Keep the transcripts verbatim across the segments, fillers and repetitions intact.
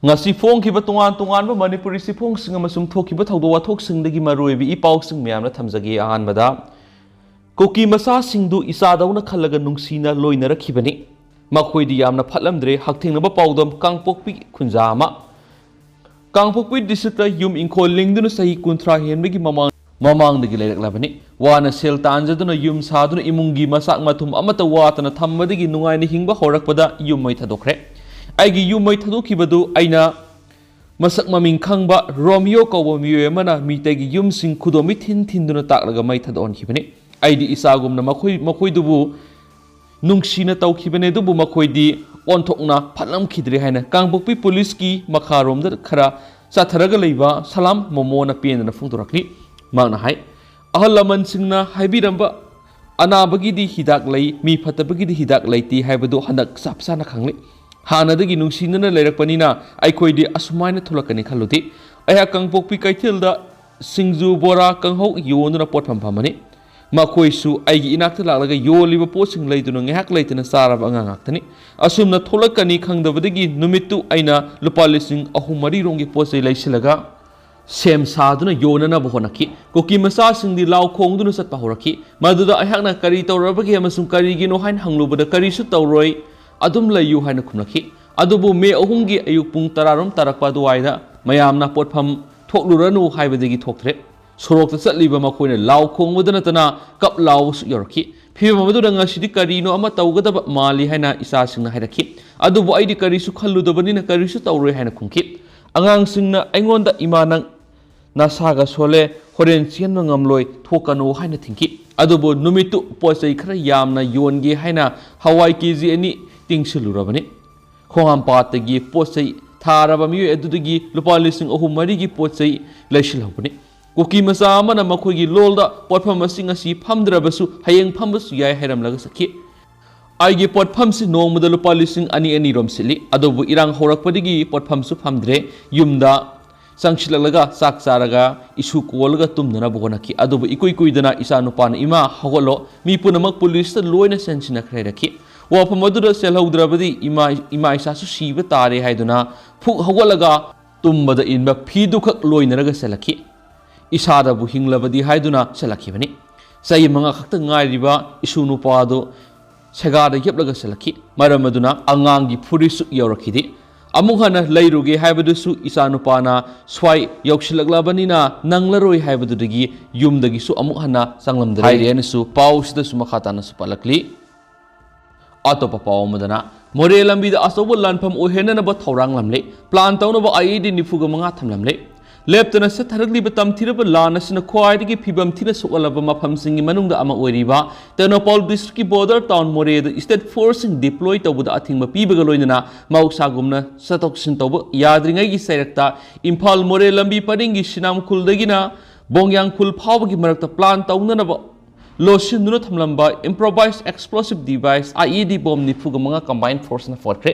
ꯉꯁꯤ ꯐꯣꯡꯈꯤꯕ ꯇꯣꯉꯥꯟ ꯇꯣꯉꯥꯟꯕ ꯃꯅꯤꯄꯨꯔꯤ ꯆꯦꯐꯣꯡꯁꯤꯡ ꯑꯃꯁꯨꯡ ꯊꯣꯛꯈꯤꯕ ꯊꯧꯗꯣꯛ ꯋꯥꯊꯣꯛꯁꯤꯡꯗꯒꯤ ꯃꯔꯨꯑꯣꯏꯕ ꯏ ꯄꯥꯎꯁꯤꯡ ꯃꯌꯥꯝꯅ ꯊꯝꯖꯒꯦ꯫ ꯑꯍꯥꯟꯕꯗ, ꯀꯨꯀꯤ ꯃꯆꯥꯁꯤꯡꯗꯨ ꯏꯆꯥꯗꯧꯅ ꯈꯜꯂꯒ ꯅꯨꯡꯁꯤꯅ ꯂꯣꯏꯅꯔꯛꯈꯤꯕꯅꯤ꯫ ꯃꯈꯣꯏꯗꯤ ꯌꯥꯝꯅ ꯐꯠꯂꯝꯗ꯭ꯔꯦ꯫ ꯍꯛꯊꯦꯡꯅꯕ ꯄꯥꯎꯗꯝ ꯀꯥꯡꯄꯣꯛꯄꯤ ꯈꯨꯟꯖꯥ ꯑꯃ꯫ ꯀꯥꯡꯄꯣꯛꯄꯤ ꯗꯤꯁꯇ꯭ꯔꯤꯛꯇ ꯌꯨꯝ ꯏꯪꯈꯣꯜ ꯂꯤꯡꯗꯨꯅ ꯆꯍꯤ ꯀꯨꯟꯊ꯭ꯔꯥ ꯍꯦꯟꯕꯒꯤ ꯃꯃꯥꯡ-, ꯃꯃꯥꯡꯗꯒꯤ ꯂꯩꯔꯛꯂꯕꯅꯤ꯫ ꯋꯥꯅ ꯁꯦꯜ ꯇꯥꯟꯖꯗꯨꯅ ꯌꯨꯝ ꯁꯥꯗꯨꯅ ꯏꯃꯨꯡꯒꯤ ꯃꯆꯥꯛ ꯃꯊꯨꯝ ꯑꯃꯠꯇ ꯋꯥꯠꯇꯅ ꯊꯝꯕꯗꯒꯤ ꯅꯨꯡꯉꯥꯏꯅ ꯍꯤꯡꯕ ꯍꯧꯔꯛꯄꯗ ꯌꯨꯝ ꯃꯩ ꯊꯥꯗꯣꯛꯈ꯭ꯔꯦ꯫ ꯑꯩꯒꯤ ꯌꯨꯝ ꯃꯩ ꯊꯥꯗꯣꯛꯈꯤꯕꯗꯨ ꯑꯩꯅ ꯃꯁꯛ ꯃꯃꯤꯡ ꯈꯪꯕ ꯔꯣꯃꯤꯌꯣ ꯀꯧꯕ ꯃꯤꯑꯣꯏ ꯑꯃꯅ ꯃꯤꯇꯩꯒꯤ ꯌꯨꯝꯁꯤꯡ ꯈꯨꯗꯣꯝꯕꯤ ꯊꯤꯟ ꯊꯤꯟꯗꯨꯅ ꯇꯥꯛꯂꯒ ꯃꯩ ꯊꯥꯗꯣꯛꯍꯟꯈꯤꯕꯅꯤ꯫ ꯑꯩꯗꯤ ꯏꯆꯥꯒꯨꯝꯅ ꯃꯈꯣꯏ, ꯃꯈꯣꯏꯗꯨꯕꯨ ꯅꯨꯡꯁꯤꯅ ꯇꯧꯈꯤꯕꯅꯤ, ꯑꯗꯨꯕꯨ ꯃꯈꯣꯏꯗꯤ ꯑꯣꯟꯊꯣꯛꯅ ꯐꯠꯂꯝꯈꯤꯗ꯭ꯔꯦ ꯍꯥꯏꯅ ꯀꯥꯡꯄꯣꯛꯄꯤ ꯄꯨꯂꯤꯁꯀꯤ ꯃꯈꯥꯔꯣꯝꯗ ꯈꯔ ꯆꯠꯊꯔꯒ ꯂꯩꯕ ꯁꯂꯥꯝ ꯃꯣꯃꯣꯅ ꯄꯦꯟꯗꯅ ꯐꯣꯡꯗꯣꯔꯛꯂꯤ꯫ ꯃꯍꯥꯛꯅ ꯍꯥꯏ, "ꯑꯍꯜ ꯂꯃꯟꯁꯤꯡꯅ ꯍꯥꯏꯕꯤꯔꯝꯕ, ꯑꯅꯥꯕꯒꯤꯗꯤ ꯍꯤꯗꯥꯛ ꯂꯩ, ꯃꯤ ꯐꯠꯇꯕꯒꯤꯗꯤ ꯍꯤꯗꯥꯛ ꯂꯩꯇꯦ ꯍꯥꯏꯕꯗꯨ ꯍꯟꯗꯛ ꯆꯞ ꯆꯥꯅ ꯈꯪꯂꯦ꯫ ꯍꯥꯟꯅꯗꯒꯤ ꯅꯨꯡꯁꯤꯅꯅ ꯂꯩꯔꯛꯄꯅꯤꯅ ꯑꯩꯈꯣꯏꯗꯤ ꯑꯁꯨꯃꯥꯏꯅ ꯊꯣꯛꯂꯛꯀꯅꯤ ꯈꯜꯂꯨꯗꯦ꯫ ꯑꯩꯍꯥꯛ ꯀꯥꯡꯄꯣꯛꯄꯤ ꯀꯩꯊꯦꯜꯗ ꯁꯤꯡꯖꯨ, ꯕꯣꯔꯥ, ꯀꯥꯡꯍꯧ ꯌꯣꯟꯗꯨꯅ ꯄꯣꯠꯐꯝ ꯐꯝꯕꯅꯤ꯫ ꯃꯈꯣꯏꯁꯨ ꯑꯩꯒꯤ ꯏꯅꯥꯛꯇ ꯂꯥꯛꯂꯒ ꯌꯣꯜꯂꯤꯕ ꯄꯣꯠꯁꯤꯡ ꯂꯩꯗꯨꯅ ꯉꯥꯏꯍꯥꯛ ꯂꯩꯇꯅ ꯆꯥꯔꯕ ꯑꯉꯥꯡ ꯉꯥꯛꯇꯅꯤ꯫ ꯑꯁꯨꯝꯅ ꯊꯣꯛꯂꯛꯀꯅꯤ ꯈꯪꯗꯕꯗꯒꯤ ꯅꯨꯃꯤꯠꯇꯨ ꯑꯩꯅ ꯂꯨꯄꯥ ꯂꯤꯁꯤꯡ ꯑꯍꯨꯝ ꯃꯔꯤ ꯔꯣꯝꯒꯤ ꯄꯣꯠ ꯆꯩ ꯂꯩꯁꯤꯜꯂꯒ ꯁꯦꯝ ꯁꯥꯗꯨꯅ ꯌꯣꯟꯅꯅꯕ ꯍꯣꯠꯅꯈꯤ꯫ ꯀꯨꯀꯤ ꯃꯆꯥꯁꯤꯡꯗꯤ ꯂꯥꯎ ꯈꯣꯡꯗꯨꯅ ꯆꯠꯄ ꯍꯧꯔꯛꯈꯤ꯫ ꯃꯗꯨꯗ ꯑꯩꯍꯥꯛꯅ ꯀꯔꯤ ꯇꯧꯔꯕꯒꯦ ꯑꯃꯁꯨꯡ ꯀꯔꯤꯒꯤꯅꯣ ꯍꯥꯏꯅ ꯍꯪꯂꯨꯕꯗ ꯀꯔꯤꯁꯨ ꯇꯧꯔꯣꯏ, ꯑꯗꯨꯝ ꯂꯩꯌꯨ ꯍꯥꯏꯅ ꯈꯨꯝꯂꯛꯈꯤ꯫ ꯑꯗꯨꯕꯨ ꯃꯦ ꯑꯍꯨꯝꯒꯤ ꯑꯌꯨꯛ ꯄꯨꯡ ꯇꯔꯥꯔꯣꯝ ꯇꯥꯔꯛꯄ ꯑꯗꯨꯋꯥꯏꯗ ꯃꯌꯥꯝꯅ ꯄꯣꯠꯐꯝ ꯊꯣꯛꯂꯨꯔꯅꯨ ꯍꯥꯏꯕꯗꯒꯤ ꯊꯣꯛꯇ꯭ꯔꯦ꯫ ꯁꯣꯔꯣꯛꯇ ꯆꯠꯂꯤꯕ ꯃꯈꯣꯏꯅ ꯂꯥꯎ ꯈꯣꯡꯕꯗ ꯅꯠꯇꯅ ꯀꯞ ꯂꯥꯎꯕꯁꯨ ꯌꯧꯔꯛꯈꯤ꯫ ꯐꯤꯕꯝ ꯑꯗꯨꯗ ꯉꯁꯤꯗꯤ ꯀꯔꯤꯅꯣ ꯑꯃ ꯇꯧꯒꯗꯕ ꯃꯥꯜꯂꯤ ꯍꯥꯏꯅ ꯏꯆꯥꯁꯤꯡꯅ ꯍꯥꯏꯔꯛꯈꯤ꯫ ꯑꯗꯨꯕꯨ ꯑꯩꯗꯤ ꯀꯔꯤꯁꯨ ꯈꯜꯂꯨꯗꯕꯅꯤꯅ ꯀꯔꯤꯁꯨ ꯇꯧꯔꯣꯏ ꯍꯥꯏꯅ ꯈꯨꯝꯈꯤ꯫ ꯑꯉꯥꯡꯁꯤꯡꯅ ꯑꯩꯉꯣꯟꯗ, "ꯏꯃꯥ, ꯅꯪ ꯅꯁꯥꯒ ꯁꯣꯜꯂꯦ, ꯍꯣꯔꯦꯟ ꯆꯦꯟꯕ ꯉꯝꯂꯣꯏ, ꯊꯣꯛꯀꯅꯨ" ꯍꯥꯏꯅ ꯊꯤꯡꯈꯤ꯫ ꯑꯗꯨꯕꯨ ꯅꯨꯃꯤꯠꯇꯨ ꯄꯣꯠ ꯆꯩ ꯈꯔ ꯌꯥꯝꯅ ꯌꯣꯟꯒꯦ ꯍꯥꯏꯅ ꯍꯋꯥꯏ ꯀꯦ ꯖꯤ ꯑꯅꯤ ꯇꯤꯡꯁꯤꯜꯂꯨꯔꯕꯅꯤ꯫ ꯈꯣꯡꯍꯥꯝꯄꯥꯠꯇꯒꯤ ꯄꯣꯠ ꯆꯩ ꯊꯥꯔꯕ ꯃꯤꯑꯣꯏ ꯑꯗꯨꯗꯒꯤ ꯂꯨꯄꯥ ꯂꯤꯁꯤꯡ ꯑꯍꯨꯝ ꯃꯔꯤꯒꯤ ꯄꯣꯠ ꯆꯩ ꯂꯩꯁꯤꯜꯍꯧꯕꯅꯤ꯫ ꯀꯨꯀꯤ ꯃꯆꯥ ꯑꯃꯅ ꯃꯈꯣꯏꯒꯤ ꯂꯣꯜꯗ ꯄꯣꯠꯐꯝ ꯑꯁꯤ ꯉꯁꯤ ꯐꯝꯗ꯭ꯔꯕꯁꯨ ꯍꯌꯦꯡ ꯐꯝꯕꯁꯨ ꯌꯥꯏ ꯍꯥꯏꯔꯝꯂꯒ ꯆꯠꯈꯤ꯫ ꯑꯩꯒꯤ ꯄꯣꯠꯐꯝꯁꯤ ꯅꯣꯡꯃꯗ ꯂꯨꯄꯥ ꯂꯤꯁꯤꯡ ꯑꯅꯤ ꯑꯅꯤꯔꯣꯝ ꯁꯤꯠꯂꯤ, ꯑꯗꯨꯕꯨ ꯏꯔꯥꯡ ꯍꯧꯔꯛꯄꯗꯒꯤ ꯄꯣꯠꯐꯝꯁꯨ ꯐꯝꯗ꯭ꯔꯦ꯫ ꯌꯨꯝꯗ ꯆꯪꯁꯤꯜꯂꯛꯂꯒ ꯆꯥꯛ ꯆꯥꯔꯒ ꯏꯁꯨ ꯀꯣꯜꯂꯒ ꯇꯨꯝꯅꯅꯕ ꯍꯣꯠꯅꯈꯤ꯫ ꯑꯗꯨꯕꯨ ꯏꯀꯨꯏ ꯀꯨꯏꯗꯅ ꯏꯆꯥ ꯅꯨꯄꯥꯅ, "ꯏꯃꯥ, ꯍꯧꯒꯠꯂꯣ, ꯃꯤ ꯄꯨꯝꯅꯃꯛ ꯄꯨꯂꯤꯁꯇ ꯂꯣꯏꯅ ꯆꯦꯟꯁꯤꯟꯅꯈ꯭ꯔꯦ" ꯍꯥꯏꯔꯛꯈꯤ꯫ ꯋꯥꯐꯝ ꯑꯗꯨꯗ ꯆꯦꯜꯍꯧꯗ꯭ꯔꯕꯗꯤ ꯏꯃꯥ, ꯏꯃꯥ ꯏꯆꯥꯁꯨ ꯁꯤꯕ ꯇꯥꯔꯦ ꯍꯥꯏꯗꯨꯅ ꯐꯨꯛ ꯍꯧꯒꯠꯂꯒ ꯇꯨꯝꯕꯗ ꯏꯟꯕ ꯐꯤꯗꯨꯈꯛ ꯂꯣꯏꯅꯔꯒ ꯆꯦꯜꯂꯛꯈꯤ꯫ ꯏꯁꯥꯗꯕꯨ ꯍꯤꯡꯂꯕꯗꯤ ꯍꯥꯏꯗꯨꯅ ꯆꯦꯜꯂꯛꯈꯤꯕꯅꯤ꯫ ꯆꯍꯤ ꯃꯉꯥ ꯈꯛꯇ ꯉꯥꯏꯔꯤꯕ ꯏꯁꯨ ꯅꯨꯄꯥ ꯑꯗꯨ ꯁꯦꯒꯥꯗ ꯌꯦꯞꯂꯒ ꯆꯦꯜꯂꯛꯈꯤ꯫ ꯃꯔꯝ ꯑꯗꯨꯅ ꯑꯉꯥꯡꯒꯤ ꯐꯨꯔꯤꯠꯁꯨ ꯌꯧꯔꯛꯈꯤꯗꯦ꯫ ꯑꯃꯨꯛ ꯍꯟꯅ ꯂꯩꯔꯨꯒꯦ ꯍꯥꯏꯕꯗꯨꯁꯨ ꯏꯆꯥ ꯅꯨꯄꯥꯅ ꯁ꯭ꯋꯥꯏ ꯌꯧꯁꯤꯜꯂꯛꯂꯕꯅꯤꯅ ꯅꯪꯂꯔꯣꯏ ꯍꯥꯏꯕꯗꯨꯗꯒꯤ ꯌꯨꯝꯗꯒꯤꯁꯨ ꯑꯃꯨꯛ ꯍꯟꯅ ꯆꯪꯂꯝꯗꯔꯦ ꯍꯥꯏꯅꯁꯨ ꯄꯥꯎꯁꯤꯗꯁꯨ ꯃꯈꯥ ꯇꯥꯅꯁꯨ ꯄꯜꯂꯛꯂꯤ꯫ ꯑꯇꯣꯞꯄ ꯄꯥꯎ ꯑꯃꯗꯅ, ꯃꯣꯔꯦ ꯂꯝꯕꯤꯗ ꯑꯆꯧꯕ ꯂꯥꯟꯐꯝ ꯑꯣꯏꯍꯟꯅꯅꯕ ꯊꯧꯔꯥꯡ ꯂꯝꯂꯦ꯫ ꯄ꯭ꯂꯥꯟ ꯇꯧꯅꯕ ꯑꯥꯏ ꯏ ꯗꯤ ꯅꯤꯐꯨꯒ ꯃꯉꯥ ꯊꯝꯂꯝꯂꯦ꯫ ꯂꯦꯞꯇꯅ ꯆꯠꯊꯔꯛꯂꯤꯕ ꯇꯝꯊꯤꯔꯕ ꯂꯥꯟ ꯑꯁꯤꯅ ꯈ꯭ꯋꯥꯏꯗꯒꯤ ꯐꯤꯕꯝ ꯊꯤꯅ ꯁꯣꯛꯍꯜꯂꯕ ꯃꯐꯝꯁꯤꯡꯒꯤ ꯃꯅꯨꯡꯗ ꯑꯃ ꯑꯣꯏꯔꯤꯕ ꯇꯦꯡꯅꯧꯄꯥꯜ ꯗꯤꯁꯇ꯭ꯔꯤꯛꯀꯤ ꯕꯣꯔꯗꯔ ꯇꯥꯎꯟ ꯃꯣꯔꯦꯗ ꯏꯁꯇꯦꯠ ꯐꯣꯔꯁꯁꯤꯡ ꯗꯤꯄ꯭ꯂꯣꯏ ꯇꯧꯕꯗ ꯑꯊꯤꯡꯕ ꯄꯤꯕꯒ ꯂꯣꯏꯅꯅ ꯃꯍꯧꯁꯥꯒꯨꯝꯅ ꯆꯠꯊꯣꯛ ꯆꯠꯁꯤꯟ ꯇꯧꯕ ꯌꯥꯗ꯭ꯔꯤꯉꯩꯒꯤ ꯆꯩꯔꯛꯇ ꯏꯝꯐꯥꯜ ꯃꯣꯔꯦ ꯂꯝꯕꯤ ꯄꯔꯤꯡꯒꯤ ꯁꯤꯅꯥꯝꯈꯨꯜꯗꯒꯤꯅ ꯕꯣꯡꯌꯥꯡꯈꯨꯜ ꯐꯥꯎꯕꯒꯤ ꯃꯔꯛꯇ ꯄ꯭ꯂꯥꯟ ꯇꯧꯅꯅꯕ ꯂꯣꯠꯁꯤꯟꯗꯨꯅ ꯊꯝꯂꯝꯕ improvised explosive device, I E D, bomb ꯅꯤꯐꯨꯒ ꯃꯉꯥ combined forceꯅ ꯐꯣꯠꯈ꯭ꯔꯦ꯫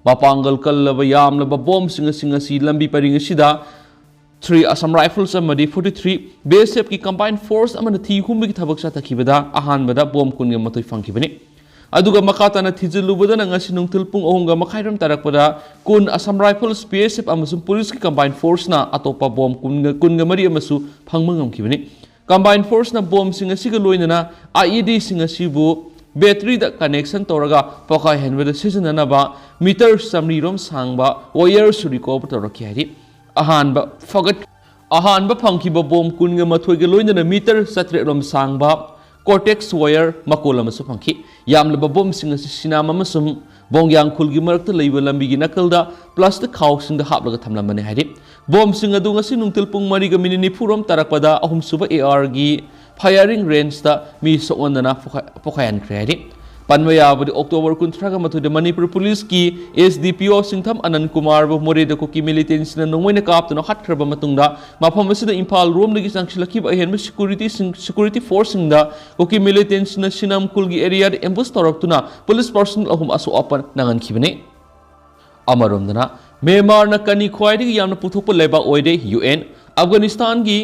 ꯃꯄꯥꯡꯒꯜ ꯀꯜꯂꯕ ꯌꯥꯝꯂꯕ ꯕꯣꯝꯁꯤꯡ ꯑꯁꯤꯡ ꯑꯁꯤ ꯂꯝꯕꯤ ꯄꯔꯤꯡ ꯑꯁꯤꯗ three Assam Rifles ꯑꯃꯗꯤ forty three B S Fꯀꯤ combined force ꯑꯃꯅ ꯊꯤ ꯍꯨꯝꯕꯒꯤ ꯊꯕꯛ ꯆꯠꯊꯈꯤꯕꯗ ꯑꯍꯥꯟꯕꯗ ꯕꯣꯝ ꯀꯨꯟꯒ ꯃꯥꯊꯣꯏ ꯐꯪꯈꯤꯕꯅꯤ꯫ ꯑꯗꯨꯒ ꯃꯈꯥ ꯇꯥꯅ ꯊꯤꯖꯤꯜꯂꯨꯕꯗꯅ ꯉꯁꯤ ꯅꯨꯡꯊꯤꯜ ꯄꯨꯡ ꯑꯍꯨꯝꯒ ꯃꯈꯥꯏꯔꯣꯝ ꯇꯥꯔꯛꯄꯗ ꯀꯨꯟ Assam Rifles, B S F ꯑꯃꯁꯨꯡ ꯄꯨꯂꯤꯁꯀꯤ combined forceꯅ ꯑꯇꯣꯞꯄ ꯕꯣꯝ ꯀꯨꯟꯒ, ꯀꯨꯟꯒ ꯃꯔꯤ ꯑꯃꯁꯨ ꯐꯪꯕ ꯉꯝꯈꯤꯕꯅꯤ꯫ Combined forceꯅ ꯕꯣꯝꯁꯤꯡ ꯑꯁꯤꯒ ꯂꯣꯏꯅꯅ I E Dꯁꯤꯡ ꯑꯁꯤꯕꯨ batteryꯗ connection ꯇꯧꯔꯒ ꯄꯣꯈꯥꯏꯍꯟꯕꯗ ꯁꯤꯖꯤꯟꯅꯅꯕ meter ꯆꯥꯃꯔꯤꯔꯣꯝ ꯁꯥꯡꯕ wireꯁꯨ recover ꯇꯧꯔꯛꯈꯤ ꯍꯥꯏꯔꯤ꯫ ꯑꯍꯥꯟꯕ ꯐꯒꯠ-, ꯑꯍꯥꯟꯕ ꯐꯪꯈꯤꯕ ꯕꯣꯝ ꯀꯨꯟꯒ ꯃꯥꯊꯣꯏꯒ ꯂꯣꯏꯅꯅ meter ꯆꯥꯇ꯭ꯔꯦꯠꯔꯣꯝ ꯁꯥꯡꯕ Cortex wire ꯃꯀꯣꯜ ꯑꯃꯁꯨ ꯐꯪꯈꯤ꯫ ꯌꯥꯝꯂꯕ ꯕꯣꯝꯁꯤꯡ ꯑꯁꯤ ꯁꯤꯅꯥꯝ ꯑꯃꯁꯨꯡ ꯕꯣꯡꯌꯥꯡꯈꯨꯜꯒꯤ ꯃꯔꯛꯇ ꯂꯩꯕ ꯂꯝꯕꯤꯒꯤ ꯅꯥꯀꯜꯗ plastic ꯈꯥꯎꯁꯤꯡꯗ ꯍꯥꯞꯂꯒ ꯊꯝꯂꯝꯕꯅꯤ ꯍꯥꯏꯔꯤ꯫ ꯕꯣꯝꯁꯤꯡ ꯑꯗꯨ ꯉꯁꯤ ꯅꯨꯡꯊꯤꯜ ꯄꯨꯡ ꯃꯔꯤꯒ minute ꯅꯤꯐꯨꯔꯣꯝ ꯇꯥꯔꯛꯄꯗ ꯑꯍꯨꯝꯁꯨꯕ A Rꯒꯤ firing rangeꯇ ꯃꯤ ꯁꯣꯛꯍꯟꯗꯅ ꯄꯣꯈꯥꯏ-, ꯄꯣꯈꯥꯏꯍꯟꯈ꯭ꯔꯦ ꯍꯥꯏꯔꯤ꯫ ꯄꯟꯕ ꯌꯥꯕꯗꯤ, October ꯀꯨꯟꯊ꯭ꯔꯥꯒ ꯃꯥꯊꯣꯏꯗ ꯃꯅꯤꯄꯨꯔ ꯄꯨꯂꯤꯁꯀꯤ S D P O ꯁꯤꯡꯊꯝ ꯑꯅꯟ ꯀꯨꯃꯥꯔꯕꯨ ꯃꯣꯔꯦꯗ ꯀꯨꯀꯤ militantꯁꯤꯡꯅ ꯅꯣꯡꯃꯩꯅ ꯀꯥꯞꯇꯨꯅ ꯍꯥꯠꯈ꯭ꯔꯕ ꯃꯇꯨꯡꯗ ꯃꯐꯝ ꯑꯁꯤꯗ ꯏꯝꯐꯥꯜ ꯔꯣꯝꯗꯒꯤ ꯆꯪꯁꯤꯜꯂꯛꯈꯤꯕ ꯑꯍꯦꯟꯕ securityꯁꯤꯡ, security forceꯁꯤꯡꯗ ꯀꯨꯀꯤ militantꯁꯤꯡꯅ ꯁꯤꯅꯝ ꯈꯨꯜꯒꯤ areaꯗ ambush ꯇꯧꯔꯛꯇꯨꯅ ꯄꯨꯂꯤꯁ personnel ꯑꯍꯨꯝ ꯑꯁꯣꯛ ꯑꯄꯟ ꯅꯪꯍꯟꯈꯤꯕꯅꯤ꯫ ꯑꯃꯔꯣꯝꯗꯅ, ꯃ꯭ꯌꯥꯟꯃꯥꯔꯅ ꯀꯅꯤ ꯈ꯭ꯋꯥꯏꯗꯒꯤ ꯌꯥꯝꯅ ꯄꯨꯊꯣꯛꯄ ꯂꯩꯕꯥꯛ ꯑꯣꯏꯔꯦ꯫ U N, ꯑꯐꯒꯥꯅꯤꯁꯇꯥꯟꯒꯤ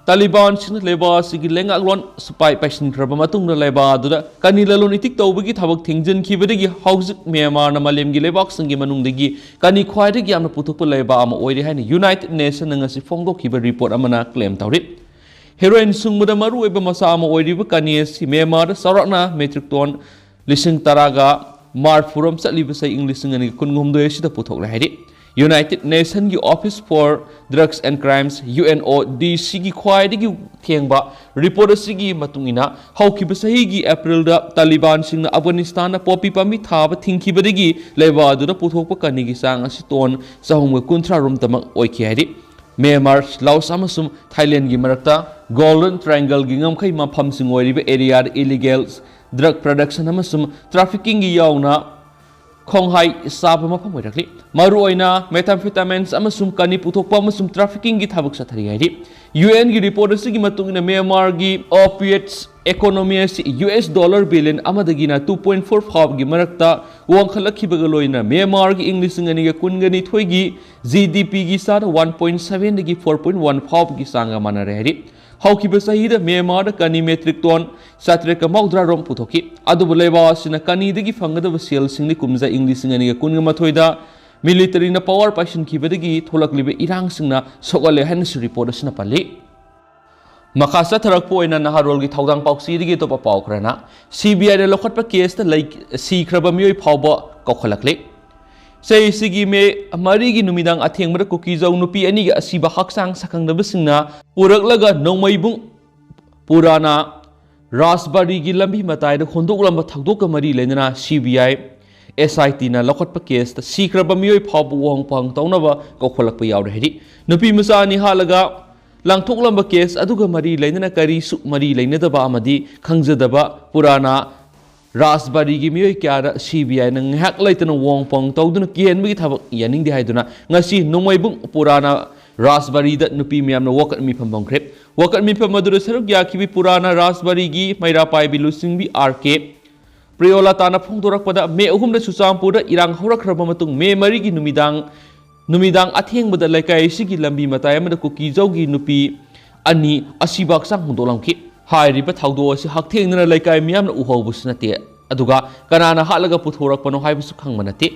ꯇꯥꯂꯤꯕꯥꯟꯁꯤꯡꯅ ꯂꯩꯕꯥꯛ ꯑꯁꯤꯒꯤ ꯂꯩꯉꯥꯛꯂꯣꯟ ꯁꯤꯄꯥꯏ ꯄꯥꯏꯁꯤꯟꯈ꯭ꯔꯕ ꯃꯇꯨꯡꯗ ꯂꯩꯕꯥꯛ ꯑꯗꯨꯗ ꯀꯅꯤ ꯂꯂꯣꯟ ꯏꯇꯤꯛ ꯇꯧꯕꯒꯤ ꯊꯕꯛ ꯊꯤꯡꯖꯤꯟꯈꯤꯕꯗꯒꯤ ꯍꯧꯖꯤꯛ ꯃ꯭ꯌꯥꯟꯃꯥꯔꯅ ꯃꯥꯂꯦꯝꯒꯤ ꯂꯩꯕꯥꯛꯁꯤꯡꯒꯤ ꯃꯅꯨꯡꯗꯒꯤ ꯀꯅꯤ ꯈ꯭ꯋꯥꯏꯗꯒꯤ ꯌꯥꯝꯅ ꯄꯨꯊꯣꯛꯄ ꯂꯩꯕꯥꯛ ꯑꯃ ꯑꯣꯏꯔꯦ ꯍꯥꯏꯅ ꯌꯨꯅꯥꯏꯇꯦꯗ ꯅꯦꯁꯟꯅ ꯉꯁꯤ ꯐꯣꯡꯗꯣꯛꯈꯤꯕ ꯔꯤꯄꯣꯔꯠ ꯑꯃꯅ ꯀ꯭ꯂꯦꯝ ꯇꯧꯔꯤ꯫ ꯍꯦꯔꯣꯏꯟ ꯁꯨꯡꯕꯗ ꯃꯔꯨꯑꯣꯏꯕ ꯃꯆꯥ ꯑꯃ ꯑꯣꯏꯔꯤꯕ ꯀꯅꯤ ꯑꯁꯤ ꯃ꯭ꯌꯥꯟꯃꯥꯔꯗ ꯆꯥꯎꯔꯥꯛꯅ ꯃꯦꯇ꯭ꯔꯤꯛ ꯇꯣꯟ ꯂꯤꯁꯤꯡ ꯇꯔꯥꯒ ꯃꯔꯐꯨꯔꯣꯝ ꯆꯠꯂꯤꯕ ꯆꯍꯤ ꯏꯪ ꯂꯤꯁꯤꯡ ꯑꯅꯤꯒ ꯀꯨꯟꯍꯨꯝꯗꯣꯏ ꯑꯁꯤꯗ ꯄꯨꯊꯣꯛꯂꯦ ꯍꯥꯏꯔꯤ꯫ ꯌꯨꯅꯥꯏꯇꯦꯗ ꯅꯦꯁꯟꯒꯤ office for drugs and crimes, U N O D ꯁꯤꯒꯤ ꯈ꯭ꯋꯥꯏꯗꯒꯤ ꯊꯦꯡꯕ ꯔꯤꯄꯣꯔꯠ ꯑꯁꯤꯒꯤ ꯃꯇꯨꯡ ꯏꯟꯅ, ꯍꯧꯈꯤꯕ ꯆꯍꯤꯒꯤ ꯑꯦꯄ꯭ꯔꯤꯜꯗ ꯇꯥꯂꯤꯕꯥꯟꯁꯤꯡꯅ ꯑꯐꯒꯥꯅꯤꯁꯇꯥꯟꯗ ꯄꯣꯄꯤ ꯄꯥꯝꯕꯤ ꯊꯥꯕ ꯊꯤꯡꯈꯤꯕꯗꯒꯤ ꯂꯩꯕꯥꯛ ꯑꯗꯨꯗ ꯄꯨꯊꯣꯛꯄ ꯀꯅꯤꯒꯤ ꯆꯥꯡ ꯑꯁꯤ ꯇꯣꯟ ꯆꯍꯨꯝꯒ ꯀꯨꯟꯊ꯭ꯔꯥ ꯔꯣꯝꯇꯃꯛ ꯑꯣꯏꯈꯤ ꯍꯥꯏꯔꯤ꯫ ꯃ꯭ꯌꯥꯟꯃꯥꯔ, ꯂꯥꯑꯣꯁ ꯑꯃꯁꯨꯡ ꯊꯥꯏꯂꯦꯟꯒꯤ ꯃꯔꯛꯇ ꯒꯣꯜꯗꯟ ꯇ꯭ꯔꯥꯏꯡꯒꯜꯒꯤ ꯉꯝꯈꯩ ꯃꯐꯝꯁꯤꯡ ꯑꯣꯏꯔꯤꯕ ꯑꯦꯔꯤꯌꯥꯗ ꯏꯂꯤꯒꯦꯜ ꯗ꯭ꯔꯒ ꯄ꯭ꯔꯗꯛꯁꯟ ꯑꯃꯁꯨꯡ ꯇ꯭ꯔꯥꯐꯤꯀꯤꯡꯒꯤ ꯌꯥꯎꯅ ꯈꯣꯡꯍꯥꯏ ꯆꯥꯕ ꯃꯐꯝ ꯑꯣꯏꯔꯛꯂꯤ꯫ ꯃꯔꯨꯑꯣꯏꯅ ꯃꯦꯊꯥꯝꯐꯦꯇꯥꯃꯤꯟꯁ ꯑꯃꯁꯨꯡ ꯀꯅꯤ ꯄꯨꯊꯣꯛꯄ ꯑꯃꯁꯨꯡ ꯇ꯭ꯔꯥꯐꯤꯀꯤꯡꯒꯤ ꯊꯕꯛ ꯆꯠꯊꯔꯤ ꯍꯥꯏꯔꯤ꯫ ꯌꯨ ꯑꯦꯟꯒꯤ ꯔꯤꯄꯣꯔꯠ ꯑꯁꯤꯒꯤ ꯃꯇꯨꯡ ꯏꯟꯅ ꯃ꯭ꯌꯥꯟꯃꯥꯔꯒꯤ ꯑꯣꯄꯤꯌꯠꯁ ꯏꯀꯣꯅꯣꯃꯤ ꯑꯁꯤ ꯌꯨ ꯑꯦꯁ ꯗꯣꯂꯔ ꯕꯤꯂꯤꯌꯟ ꯑꯃꯗꯒꯤꯅ ꯇꯨ ꯄꯣꯏꯟ ꯐꯣꯔ ꯐꯥꯏꯚꯒꯤ ꯃꯔꯛꯇ ꯋꯥꯡꯈꯠꯂꯛꯈꯤꯕꯒ ꯂꯣꯏꯅꯅ ꯃ꯭ꯌꯥꯟꯃꯥꯔꯒꯤ ꯏꯪ ꯂꯤꯁꯤꯡ ꯑꯅꯤꯒ ꯀꯨꯟꯒ ꯅꯤꯊꯣꯏꯒꯤ ꯖꯤ ꯗꯤ ꯄꯤꯒꯤ ꯆꯥꯗ ꯋꯥꯟ ꯄꯣꯏꯟ ꯁꯚꯦꯟꯗꯒꯤ ꯐꯣꯔ ꯄꯣꯏꯟ ꯋꯥꯟ ꯐꯥꯏꯚꯀꯤ ꯆꯥꯡꯒ ꯃꯥꯟꯅꯔꯦ ꯍꯥꯏꯔꯤ꯫ ꯍꯧꯈꯤꯕ ꯆꯍꯤꯗ ꯃ꯭ꯌꯥꯟꯃꯥꯔꯗ ꯀꯅꯤ ꯃꯦꯇ꯭ꯔꯤꯛ ꯇꯣꯟ ꯆꯥꯇ꯭ꯔꯦꯠꯀ ꯃꯧꯗ꯭ꯔꯥ ꯔꯣꯝ ꯄꯨꯊꯣꯛꯈꯤ꯫ ꯑꯗꯨꯕꯨ ꯂꯩꯕꯥꯛ ꯑꯁꯤꯅ ꯀꯅꯤꯗꯒꯤ ꯐꯪꯒꯗꯕ ꯁꯦꯜꯁꯤꯡꯗꯤ ꯀꯨꯝꯖꯥ ꯏꯪ ꯂꯤꯁꯤꯡ ꯑꯅꯤꯒ ꯀꯨꯟꯒ ꯃꯥꯊꯣꯏꯗ ꯃꯤꯂꯤꯇꯔꯤꯅ ꯄꯋꯥꯔ ꯄꯥꯏꯁꯤꯟꯈꯤꯕꯗꯒꯤ ꯊꯣꯛꯂꯛꯂꯤꯕ ꯏꯔꯥꯡꯁꯤꯡꯅ ꯁꯣꯛꯍꯜꯂꯦ ꯍꯥꯏꯅꯁꯨ ꯔꯤꯄꯣꯔꯠ ꯑꯁꯤꯅ ꯄꯜꯂꯤ꯫ ꯃꯈꯥ ꯆꯠꯊꯔꯛꯄ ꯑꯣꯏꯅ ꯅꯍꯥꯔꯣꯜꯒꯤ ꯊꯧꯗꯥꯡ ꯄꯥꯎꯆꯦꯗꯒꯤ ꯑꯇꯣꯞꯄ ꯄꯥꯎ ꯈꯔꯅ, ꯁꯤ ꯕꯤ ꯑꯥꯏꯅ ꯂꯧꯈꯠꯄ ꯀꯦꯁꯇ ꯂꯩ-, ꯁꯤꯈ꯭ꯔꯕ ꯃꯤꯑꯣꯏ ꯐꯥꯎꯕ ꯀꯧꯈꯠꯂꯛꯂꯤ꯫ ꯆꯍꯤꯁꯤꯒꯤ ꯃꯦ ꯃꯔꯤꯒꯤ ꯅꯨꯃꯤꯗꯥꯡ ꯑꯊꯦꯡꯕꯗ ꯀꯨꯀꯤꯖꯧ ꯅꯨꯄꯤ ꯑꯅꯤꯒꯤ ꯑꯁꯤꯕ ꯍꯛꯆꯥꯡ ꯁꯛꯈꯪꯗꯕꯁꯤꯡꯅ ꯄꯨꯔꯛꯂꯒ ꯅꯣꯡꯃꯩꯕꯨꯡ ꯄꯨꯔꯥꯅ ꯔꯥꯖꯕꯥꯔꯤꯒꯤ ꯂꯝꯕꯤ ꯃꯇꯥꯏꯗ ꯍꯨꯟꯗꯣꯛꯂꯝꯕ ꯊꯧꯗꯣꯛꯀ ꯃꯔꯤ ꯂꯩꯅꯅ ꯁꯤ ꯕꯤ ꯑꯥꯏ, ꯑꯦꯁ ꯑꯥꯏ ꯇꯤꯅ ꯂꯧꯈꯠꯄ ꯀꯦꯁꯇ ꯁꯤꯈ꯭ꯔꯕ ꯃꯤꯑꯣꯏ ꯐꯥꯎꯕ ꯋꯥꯍꯪ ꯄꯥꯎꯍꯪ ꯇꯧꯅꯕ ꯀꯧꯈꯠꯂꯛꯄ ꯌꯥꯎꯔꯦ ꯍꯥꯏꯔꯤ꯫ ꯅꯨꯄꯤ ꯃꯆꯥ ꯑꯅꯤ ꯍꯥꯠꯂꯒ ꯂꯪꯊꯣꯛꯂꯝꯕ ꯀꯦꯁ ꯑꯗꯨꯒ ꯃꯔꯤ ꯂꯩꯅꯅ ꯀꯔꯤꯁꯨ ꯃꯔꯤ ꯂꯩꯅꯗꯕ ꯑꯃꯗꯤ ꯈꯪꯖꯗꯕ ꯄꯨꯔꯥꯅ ꯔꯥꯖꯕꯥꯔꯤꯒꯤ ꯃꯤꯑꯣꯏ ꯀꯌꯥꯗ ꯁꯤ ꯕꯤ ꯑꯥꯏꯅ ꯉꯥꯏꯍꯥꯛ ꯂꯩꯇꯅ ꯋꯥꯍꯪ ꯄꯥꯎꯍꯪ ꯇꯧꯗꯨꯅ ꯀꯤꯍꯟꯕꯒꯤ ꯊꯕꯛ ꯌꯥꯅꯤꯡꯗꯦ ꯍꯥꯏꯗꯨꯅ ꯉꯁꯤ ꯅꯣꯡꯃꯩꯕꯨꯡ ꯄꯨꯔꯥꯅ ꯔꯥꯖꯕꯥꯔꯤꯗ ꯅꯨꯄꯤ ꯃꯌꯥꯝꯅ ꯋꯥꯀꯠ ꯃꯤꯐꯝ ꯐꯝꯈ꯭ꯔꯦ꯫ ꯋꯥꯀꯠ ꯃꯤꯐꯝ ꯑꯗꯨꯗ ꯁꯔꯨꯛ ꯌꯥꯈꯤꯕꯤ ꯄꯨꯔꯥꯅ ꯔꯥꯖꯕꯥꯔꯤꯒꯤ ꯃꯩꯔꯥ ꯄꯥꯏꯕꯤ ꯂꯨꯆꯤꯡꯕꯤ ꯑꯥꯔ ꯀꯦ ꯄ꯭ꯔꯤꯌꯣꯂꯥꯇꯥꯅ ꯐꯣꯡꯗꯣꯔꯛꯄꯗ, ꯃꯦ ꯑꯍꯨꯝꯗ ꯆꯨꯔꯆꯥꯟꯄꯨꯔꯗ ꯏꯔꯥꯡ ꯍꯧꯔꯛꯈ꯭ꯔꯕ ꯃꯇꯨꯡ ꯃꯦ ꯃꯔꯤꯒꯤ ꯅꯨꯃꯤꯗꯥꯡ, ꯅꯨꯃꯤꯗꯥꯡ ꯑꯊꯦꯡꯕꯗ ꯂꯩꯀꯥꯏ ꯑꯁꯤꯒꯤ ꯂꯝꯕꯤ ꯃꯇꯥꯏ ꯑꯃꯗ ꯀꯨꯀꯤꯖꯧꯒꯤ ꯅꯨꯄꯤ ꯑꯅꯤ ꯑꯁꯤꯕ ꯍꯛꯆꯥꯡ ꯍꯣꯡꯗꯣꯛꯂꯝꯈꯤ꯫ ꯍꯥꯏꯔꯤꯕ ꯊꯧꯗꯣꯛ ꯑꯁꯤ ꯍꯛꯊꯦꯡꯅꯅ ꯂꯩꯀꯥꯏ ꯃꯤꯌꯥꯝꯅ ꯎꯍꯧꯕꯁꯨ ꯅꯠꯇꯦ, ꯑꯗꯨꯒ ꯀꯅꯥꯅ ꯍꯥꯠꯂꯒ ꯄꯨꯊꯣꯔꯛꯄꯅꯣ ꯍꯥꯏꯕꯁꯨ ꯈꯪꯕ ꯅꯠꯇꯦ꯫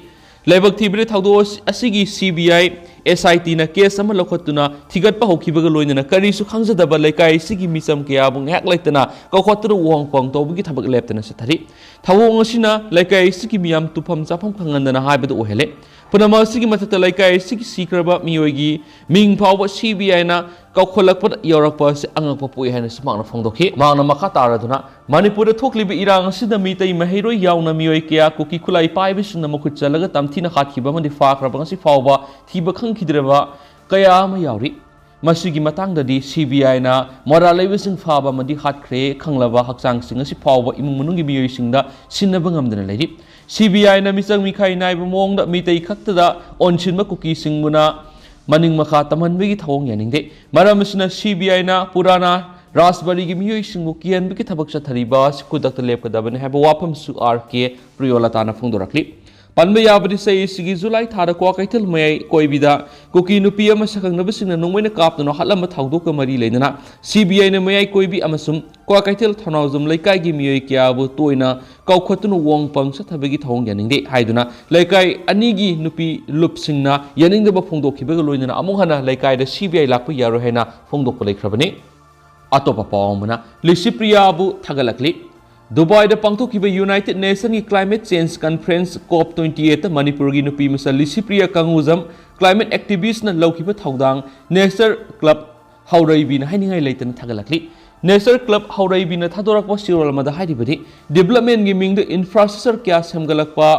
ꯂꯥꯏꯕꯛ ꯊꯤꯕꯗꯤ ꯊꯧꯗꯣꯛ ꯑꯁꯤꯒꯤ C B I S I T ꯅ case ꯑꯃ ꯂꯧꯈꯠꯇꯨꯅ ꯊꯤꯒꯠꯄ ꯍꯧꯈꯤꯕꯒ ꯂꯣꯏꯅꯅ ꯀꯔꯤꯁꯨ ꯈꯪꯖꯗꯕ ꯂꯩꯀꯥꯏ ꯑꯁꯤꯒꯤ ꯃꯤꯆꯝ ꯀꯌꯥꯕꯨ ꯉꯥꯏꯍꯥꯛ ꯂꯩꯇꯅ ꯀꯧꯈꯠꯇꯨꯅ ꯎꯍꯪ ꯄꯨꯍꯪ ꯇꯧꯕꯒꯤ ꯊꯕꯛ ꯂꯦꯞꯇꯅ ꯆꯠꯊꯔꯤ꯫ ꯊꯧꯑꯣꯡ ꯑꯁꯤꯅ ꯂꯩꯀꯥꯏ ꯑꯁꯤꯒꯤ ꯃꯤꯌꯥꯝ ꯇꯨꯐꯝ ꯆꯥꯐꯝ ꯈꯪꯍꯟꯗꯅ ꯍꯥꯏꯕꯗꯨ ꯑꯣꯏꯍꯜꯂꯦ꯫ ꯄꯨꯝꯅꯃꯛ ꯑꯁꯤꯒꯤ ꯃꯊꯛꯇ ꯂꯩꯀꯥꯏ ꯑꯁꯤꯒꯤ ꯁꯤꯈ꯭ꯔꯕ ꯃꯤꯑꯣꯏꯒꯤ ꯃꯤꯡ ꯐꯥꯎꯕ C B I ꯅ ꯀꯧꯈꯠꯂꯛꯄꯗ ꯌꯧꯔꯛꯄ ꯑꯁꯤ ꯑꯉꯛꯄ ꯄꯣꯛꯏ ꯍꯥꯏꯅꯁꯨ ꯃꯍꯥꯛꯅ ꯐꯣꯡꯗꯣꯛꯈꯤ꯫ ꯃꯍꯥꯛꯅ ꯃꯈꯥ ꯇꯥꯔꯗꯨꯅ, ꯃꯅꯤꯄꯨꯔꯗ ꯊꯣꯛꯂꯤꯕ ꯏꯔꯥꯡ ꯑꯁꯤꯗ ꯃꯤꯇꯩ ꯃꯍꯩꯔꯣꯏ ꯌꯥꯎꯅ ꯃꯤꯑꯣꯏ ꯀꯌꯥ ꯀꯨꯀꯤ ꯈꯨꯠꯂꯥꯏ ꯄꯥꯏꯕꯁꯤꯡꯅ ꯃꯈꯨꯠ ꯆꯜꯂꯒ ꯇꯝꯊꯤꯅ ꯍꯥꯠꯈꯤꯕ ꯑꯃꯗꯤ ꯐꯥꯈ꯭ꯔꯕ ꯉꯁꯤ ꯐꯥꯎꯕ ꯊꯤꯕ ꯈꯪꯈꯤꯗ꯭ꯔꯕ ꯀꯌꯥ ꯑꯃ ꯌꯥꯎꯔꯤ꯫ ꯃꯁꯤꯒꯤ ꯃꯇꯥꯡꯗꯗꯤ C B I ꯅ ꯃꯔꯥꯜ ꯂꯩꯕꯁꯤꯡ ꯐꯥꯕ ꯑꯃꯗꯤ ꯍꯥꯠꯈ꯭ꯔꯦ ꯈꯪꯂꯕ ꯍꯛꯆꯥꯡꯁꯤꯡ ꯑꯁꯤ ꯐꯥꯎꯕ ꯏꯃꯨꯡ ꯃꯅꯨꯡꯒꯤ ꯃꯤꯑꯣꯏꯁꯤꯡꯗ ꯁꯤꯟꯅꯕ ꯉꯝꯗꯅ ꯂꯩꯔꯤ꯫ C B I ꯅ ꯃꯤꯆꯪ ꯃꯤꯈꯥꯏ ꯅꯥꯏꯕ ꯃꯑꯣꯡꯗ ꯃꯤꯇꯩ ꯈꯛꯇꯗ ꯑꯣꯟꯁꯤꯟꯕ ꯀꯨꯀꯤꯁꯤꯡꯕꯨꯅ ꯃꯅꯤꯡ ꯃꯈꯥ ꯇꯝꯍꯟꯕꯒꯤ ꯊꯧꯑꯣꯡ ꯌꯥꯅꯤꯡꯗꯦ꯫ ꯃꯔꯝ ꯑꯁꯤꯅ C B I ꯅ ꯄꯨꯔꯥꯅ ꯔꯥꯖꯕꯥꯔꯤꯒꯤ ꯃꯤꯑꯣꯏꯁꯤꯡꯕꯨ ꯀꯤꯍꯟꯕꯒꯤ ꯊꯕꯛ ꯆꯠꯊꯔꯤꯕ ꯑꯁꯤ ꯈꯨꯗꯛꯇ ꯂꯦꯞꯀꯗꯕꯅꯤ ꯍꯥꯏꯕ ꯋꯥꯐꯝꯁꯨ R K ꯄ꯭ꯔꯤꯌꯣꯂꯇꯥꯅ ꯐꯣꯡꯗꯣꯔꯛꯂꯤ꯫ ꯄꯟꯕ ꯌꯥꯕꯗꯤ ꯆꯍꯤ ꯑꯁꯤꯒꯤ ꯖꯨꯂꯥꯏ ꯊꯥꯗ ꯀ꯭ꯋꯥꯀꯩꯊꯦꯜ ꯃꯌꯥꯏ ꯀꯣꯏꯕꯤꯗ ꯀꯨꯀꯤ ꯅꯨꯄꯤ ꯑꯃ ꯁꯛꯈꯪꯅꯕꯁꯤꯡꯅ ꯅꯣꯡꯃꯩꯅ ꯀꯥꯞꯇꯨꯅ ꯍꯥꯠꯂꯝꯕ ꯊꯧꯗꯣꯛꯀ ꯃꯔꯤ ꯂꯩꯅꯅ C B I ꯅ ꯃꯌꯥꯏ ꯀꯣꯏꯕꯤ ꯑꯃꯁꯨꯡ ꯀ꯭ꯋꯥꯀꯩꯊꯦꯜ ꯊꯧꯅꯥꯎꯖꯝ ꯂꯩꯀꯥꯏꯒꯤ ꯃꯤꯑꯣꯏ ꯀꯌꯥꯕꯨ ꯇꯣꯏꯅ ꯀꯧꯈꯠꯇꯨꯅ ꯎꯍꯪ ꯄꯨꯍꯪ ꯆꯠꯊꯕꯒꯤ ꯊꯧꯑꯣꯡ ꯌꯥꯅꯤꯡꯗꯦ ꯍꯥꯏꯗꯨꯅ ꯂꯩꯀꯥꯏ ꯑꯅꯤꯒꯤ ꯅꯨꯄꯤ ꯂꯨꯞꯁꯤꯡꯅ ꯌꯥꯅꯤꯡꯗꯕ ꯐꯣꯡꯗꯣꯛꯈꯤꯕꯒ ꯂꯣꯏꯅꯅ ꯑꯃꯨꯛ ꯍꯟꯅ ꯂꯩꯀꯥꯏꯗ C B I ꯂꯥꯛꯄ ꯌꯥꯔꯣꯏ ꯍꯥꯏꯅ ꯐꯣꯡꯗꯣꯛꯄ ꯂꯩꯈ꯭ꯔꯕꯅꯤ꯫ ꯑꯇꯣꯞꯄ ꯄꯥꯎ ꯑꯃꯅ ꯂꯤꯁꯤꯄ꯭ꯔꯤꯌꯥꯕꯨ ꯊꯥꯒꯠꯂꯛꯂꯤ꯫ ꯗꯨꯕꯥꯏꯗ ꯄꯥꯡꯊꯣꯛꯈꯤꯕ United Nation ꯒꯤ Climate Change Conference COP twenty eight ꯇ ꯃꯅꯤꯄꯨꯔꯒꯤ ꯅꯨꯄꯤ ꯃꯆꯥ ꯂꯤꯁꯤꯄ꯭ꯔꯤꯌꯥ ꯀꯪꯒꯨꯖꯝ climate activist ꯅ ꯂꯧꯈꯤꯕ ꯊꯧꯗꯥꯡ Nature Club ꯍꯧꯔꯩꯕꯤꯅ ꯍꯥꯏꯅꯤꯡꯉꯥꯏ ꯂꯩꯇꯅ ꯊꯥꯒꯠꯂꯛꯂꯤ꯫ Nature Club ꯍꯧꯔꯩꯕꯤꯅ ꯊꯥꯗꯣꯔꯛꯄ ꯆꯦꯔꯣꯜ ꯑꯃꯗ ꯍꯥꯏꯔꯤꯕꯗꯤ, development ꯀꯤ ꯃꯤꯡꯗ infrastructure ꯀꯌꯥ ꯁꯦꯝꯒꯠꯂꯛꯄ,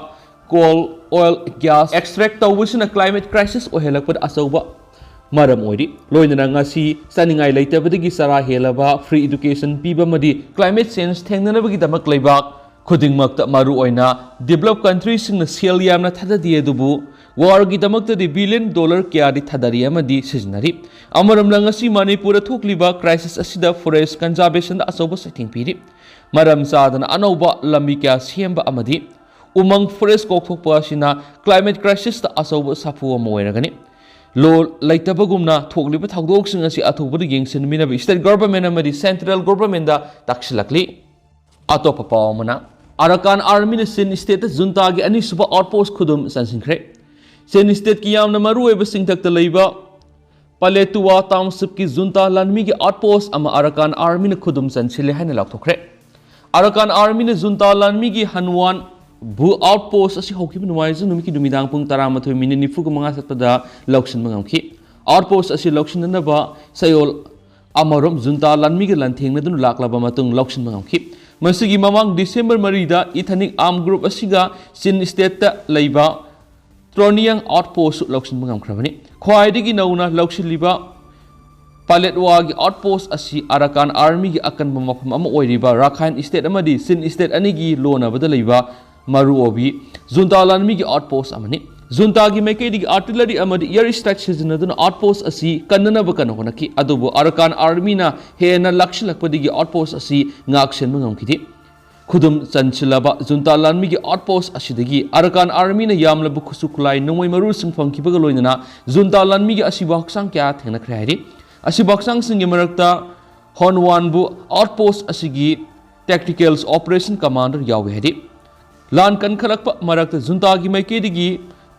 coal, oil, gas extract ꯇꯧꯕꯁꯤꯅ climate crisis ꯑꯣꯏꯍꯜꯂꯛꯄꯗ ꯑꯆꯧꯕ ꯃꯔꯝ ꯑꯣꯏꯔꯤ꯫ ꯂꯣꯏꯅꯅ ꯉꯁꯤ ꯆꯥꯅꯤꯡꯉꯥꯏ ꯂꯩꯇꯕꯗꯒꯤ ꯆꯔꯥ ꯍꯦꯜꯂꯕ, free education ꯄꯤꯕ ꯑꯃꯗꯤ climate change ꯊꯦꯡꯅꯅꯕꯒꯤꯗꯃꯛ ꯂꯩꯕꯥꯛ ꯈꯨꯗꯤꯡꯃꯛꯇ, ꯃꯔꯨꯑꯣꯏꯅ develop country ꯁꯤꯡꯅ ꯁꯦꯜ ꯌꯥꯝꯅ ꯊꯥꯗꯗꯦ, ꯑꯗꯨꯕꯨ war ꯒꯤꯗꯃꯛꯇꯗꯤ billion dollar ꯀꯌꯥꯗꯤ ꯊꯥꯗꯔꯤ ꯑꯃꯗꯤ ꯁꯤꯖꯤꯟꯅꯔꯤ꯫ ꯑꯃꯔꯣꯝꯗ, ꯉꯁꯤ ꯃꯅꯤꯄꯨꯔꯗ ꯊꯣꯛꯂꯤꯕ crisis ꯑꯁꯤꯗ forest conservation ꯗ ꯑꯆꯧꯕ ꯆꯩꯊꯦꯡ ꯄꯤꯔꯤ꯫ ꯃꯔꯝ ꯆꯥꯗꯅ ꯑꯅꯧꯕ ꯂꯝꯕꯤ ꯀꯌꯥ ꯁꯦꯝꯕ ꯑꯃꯗꯤ ꯎꯃꯪ forest ꯀꯣꯛꯊꯣꯛꯄ ꯑꯁꯤꯅ climate crisis ꯇ ꯑꯆꯧꯕ ꯁꯥꯐꯨ ꯑꯃ ꯑꯣꯏꯔꯒꯅꯤ꯫ ꯂꯣ ꯂꯩꯇꯕꯒꯨꯝꯅ ꯊꯣꯛꯂꯤꯕ ꯊꯧꯗꯣꯛꯁꯤꯡ ꯑꯁꯤ ꯑꯊꯨꯕꯗ ꯌꯦꯡꯁꯤꯟꯃꯤꯟꯅꯕ state government ꯑꯃꯗꯤ central governmentꯗ ꯇꯥꯛꯁꯤꯜꯂꯛꯂꯤ꯫ ꯑꯇꯣꯞꯄ ꯄꯥꯎ ꯑꯃꯅ, ꯑꯔꯀꯥꯟ ꯑꯥꯔꯃꯤꯅ ꯆꯤꯟ stateꯇ ꯖꯨꯟꯇꯥꯒꯤ ꯑꯅꯤꯁꯨꯕ outpost ꯈꯨꯗꯨꯝ ꯆꯟꯁꯤꯟꯈ꯭ꯔꯦ꯫ ꯆꯤꯟ stateꯀꯤ ꯌꯥꯝꯅ ꯃꯔꯨꯑꯣꯏꯕ ꯆꯤꯡꯊꯛꯇ ꯂꯩꯕ ꯄꯥꯂꯦꯇꯨꯋꯥ townshipꯀꯤ ꯖꯨꯟꯇꯥ ꯂꯥꯟꯃꯤꯒꯤ outpost ꯑꯃ ꯑꯔꯀꯥꯟ ꯑꯥꯔꯃꯤꯅ ꯈꯨꯗꯨꯝ ꯆꯟꯁꯤꯜꯂꯦ ꯍꯥꯏꯅ ꯂꯥꯎꯊꯣꯛꯈ꯭ꯔꯦ꯫ ꯑꯔꯀꯥꯟ ꯑꯥꯔꯃꯤꯅ ꯖꯨꯟꯇꯥ ꯂꯥꯟꯃꯤꯒꯤ ꯍꯟꯋꯥꯟ ꯕꯨ outpost ꯑꯁꯤ ꯍꯧꯈꯤꯕ ꯅꯣꯡꯃꯥꯏꯖꯤꯡ ꯅꯨꯃꯤꯠꯀꯤ ꯅꯨꯃꯤꯗꯥꯡ ꯄꯨꯡ ꯇꯔꯥꯃꯥꯊꯣꯏ ꯃꯤꯅꯤꯠ ꯅꯤꯐꯨꯒ ꯃꯉꯥ ꯆꯠꯄꯗ ꯂꯧꯁꯤꯟꯕ ꯉꯝꯈꯤ꯫ Outpost ꯑꯁꯤ ꯂꯧꯁꯤꯟꯅꯅꯕ ꯆꯌꯣꯜ ꯑꯃꯔꯣꯝ ꯖꯨꯟꯇꯥ ꯂꯥꯟꯃꯤꯒ ꯂꯥꯟꯊꯦꯡꯅꯗꯨꯅ ꯂꯥꯛꯂꯕ ꯃꯇꯨꯡ ꯂꯧꯁꯤꯟꯕ ꯉꯝꯈꯤ꯫ ꯃꯁꯤꯒꯤ ꯃꯃꯥꯡ December ꯃꯔꯤꯗ ethnic armed group ꯑꯁꯤꯒ ꯆꯤꯟ stateꯇ ꯂꯩꯕ ꯇ꯭ꯔꯣꯅꯤꯌꯥꯡ outpost ꯂꯧꯁꯤꯟꯕ ꯉꯝꯈ꯭ꯔꯕꯅꯤ꯫ ꯈ꯭ꯋꯥꯏꯗꯒꯤ ꯅꯧꯅ ꯂꯧꯁꯤꯜꯂꯤꯕ ꯄꯥꯂꯦꯠꯋꯥꯒꯤ outpost ꯑꯁꯤ ꯑꯔꯀꯥꯟ ꯑꯥꯔꯃꯤꯒꯤ ꯑꯀꯟꯕ ꯃꯐꯝ ꯑꯃ ꯑꯣꯏꯔꯤꯕ ꯔꯥꯈꯥꯏꯟ state ꯑꯃꯗꯤ ꯆꯤꯟ state ꯑꯅꯤꯒꯤ ꯂꯣꯟꯅꯕꯗ ꯂꯩꯕ ꯃꯔꯨꯑꯣꯕꯤ ꯖꯨꯟꯇꯥ ꯂꯥꯟꯃꯤꯒꯤ outpost ꯑꯃꯅꯤ꯫ ꯖꯨꯟꯇꯥꯒꯤ ꯃꯥꯏꯀꯩꯗꯒꯤ artillery ꯑꯃꯗꯤ air strike ꯁꯤꯖꯤꯟꯅꯗꯨꯅ outpost ꯑꯁꯤ ꯀꯟꯅꯅꯕ ꯀꯟꯅ ꯍꯣꯠꯅꯈꯤ, ꯑꯗꯨꯕꯨ ꯑꯔꯀꯥꯟ ꯑꯥꯔꯃꯤꯅ ꯍꯦꯟꯅ ꯂꯥꯛꯁꯤꯜꯂꯛꯄꯗꯒꯤ outpost ꯑꯁꯤ ꯉꯥꯛꯁꯦꯟꯕ ꯉꯝꯈꯤꯗꯦ꯫ ꯈꯨꯗꯨꯝ ꯆꯟꯁꯤꯜꯂꯕ ꯖꯨꯟꯇꯥ ꯂꯥꯟꯃꯤꯒꯤ outpost ꯑꯁꯤꯗꯒꯤ ꯑꯔꯀꯥꯟ ꯑꯥꯔꯃꯤꯅ ꯌꯥꯝꯂꯕ ꯈꯨꯠꯁꯨ ꯈꯨꯠꯂꯥꯏ, ꯅꯣꯡꯃꯩ ꯃꯔꯨꯁꯤꯡ ꯐꯪꯈꯤꯕꯒ ꯂꯣꯏꯅꯅ ꯖꯨꯟꯇꯥ ꯂꯥꯟꯃꯤꯒꯤ ꯑꯁꯤꯕ ꯍꯛꯆꯥꯡ ꯀꯌꯥ ꯊꯦꯡꯅꯈ꯭ꯔꯦ ꯍꯥꯏꯔꯤ꯫ ꯑꯁꯤꯕ ꯍꯛꯆꯥꯡꯁꯤꯡꯒꯤ ꯃꯔꯛꯇ ꯍꯣꯟꯋꯥꯟꯕꯨ outpost ꯑꯁꯤꯒꯤ tactical operation commander ꯌꯥꯎꯏ ꯍꯥꯏꯔꯤ꯫ ꯂꯥꯟ ꯀꯟꯈꯠꯂꯛꯄ ꯃꯔꯛꯇ ꯖꯨꯟꯇꯥꯒꯤ ꯃꯥꯏꯀꯩꯗꯒꯤ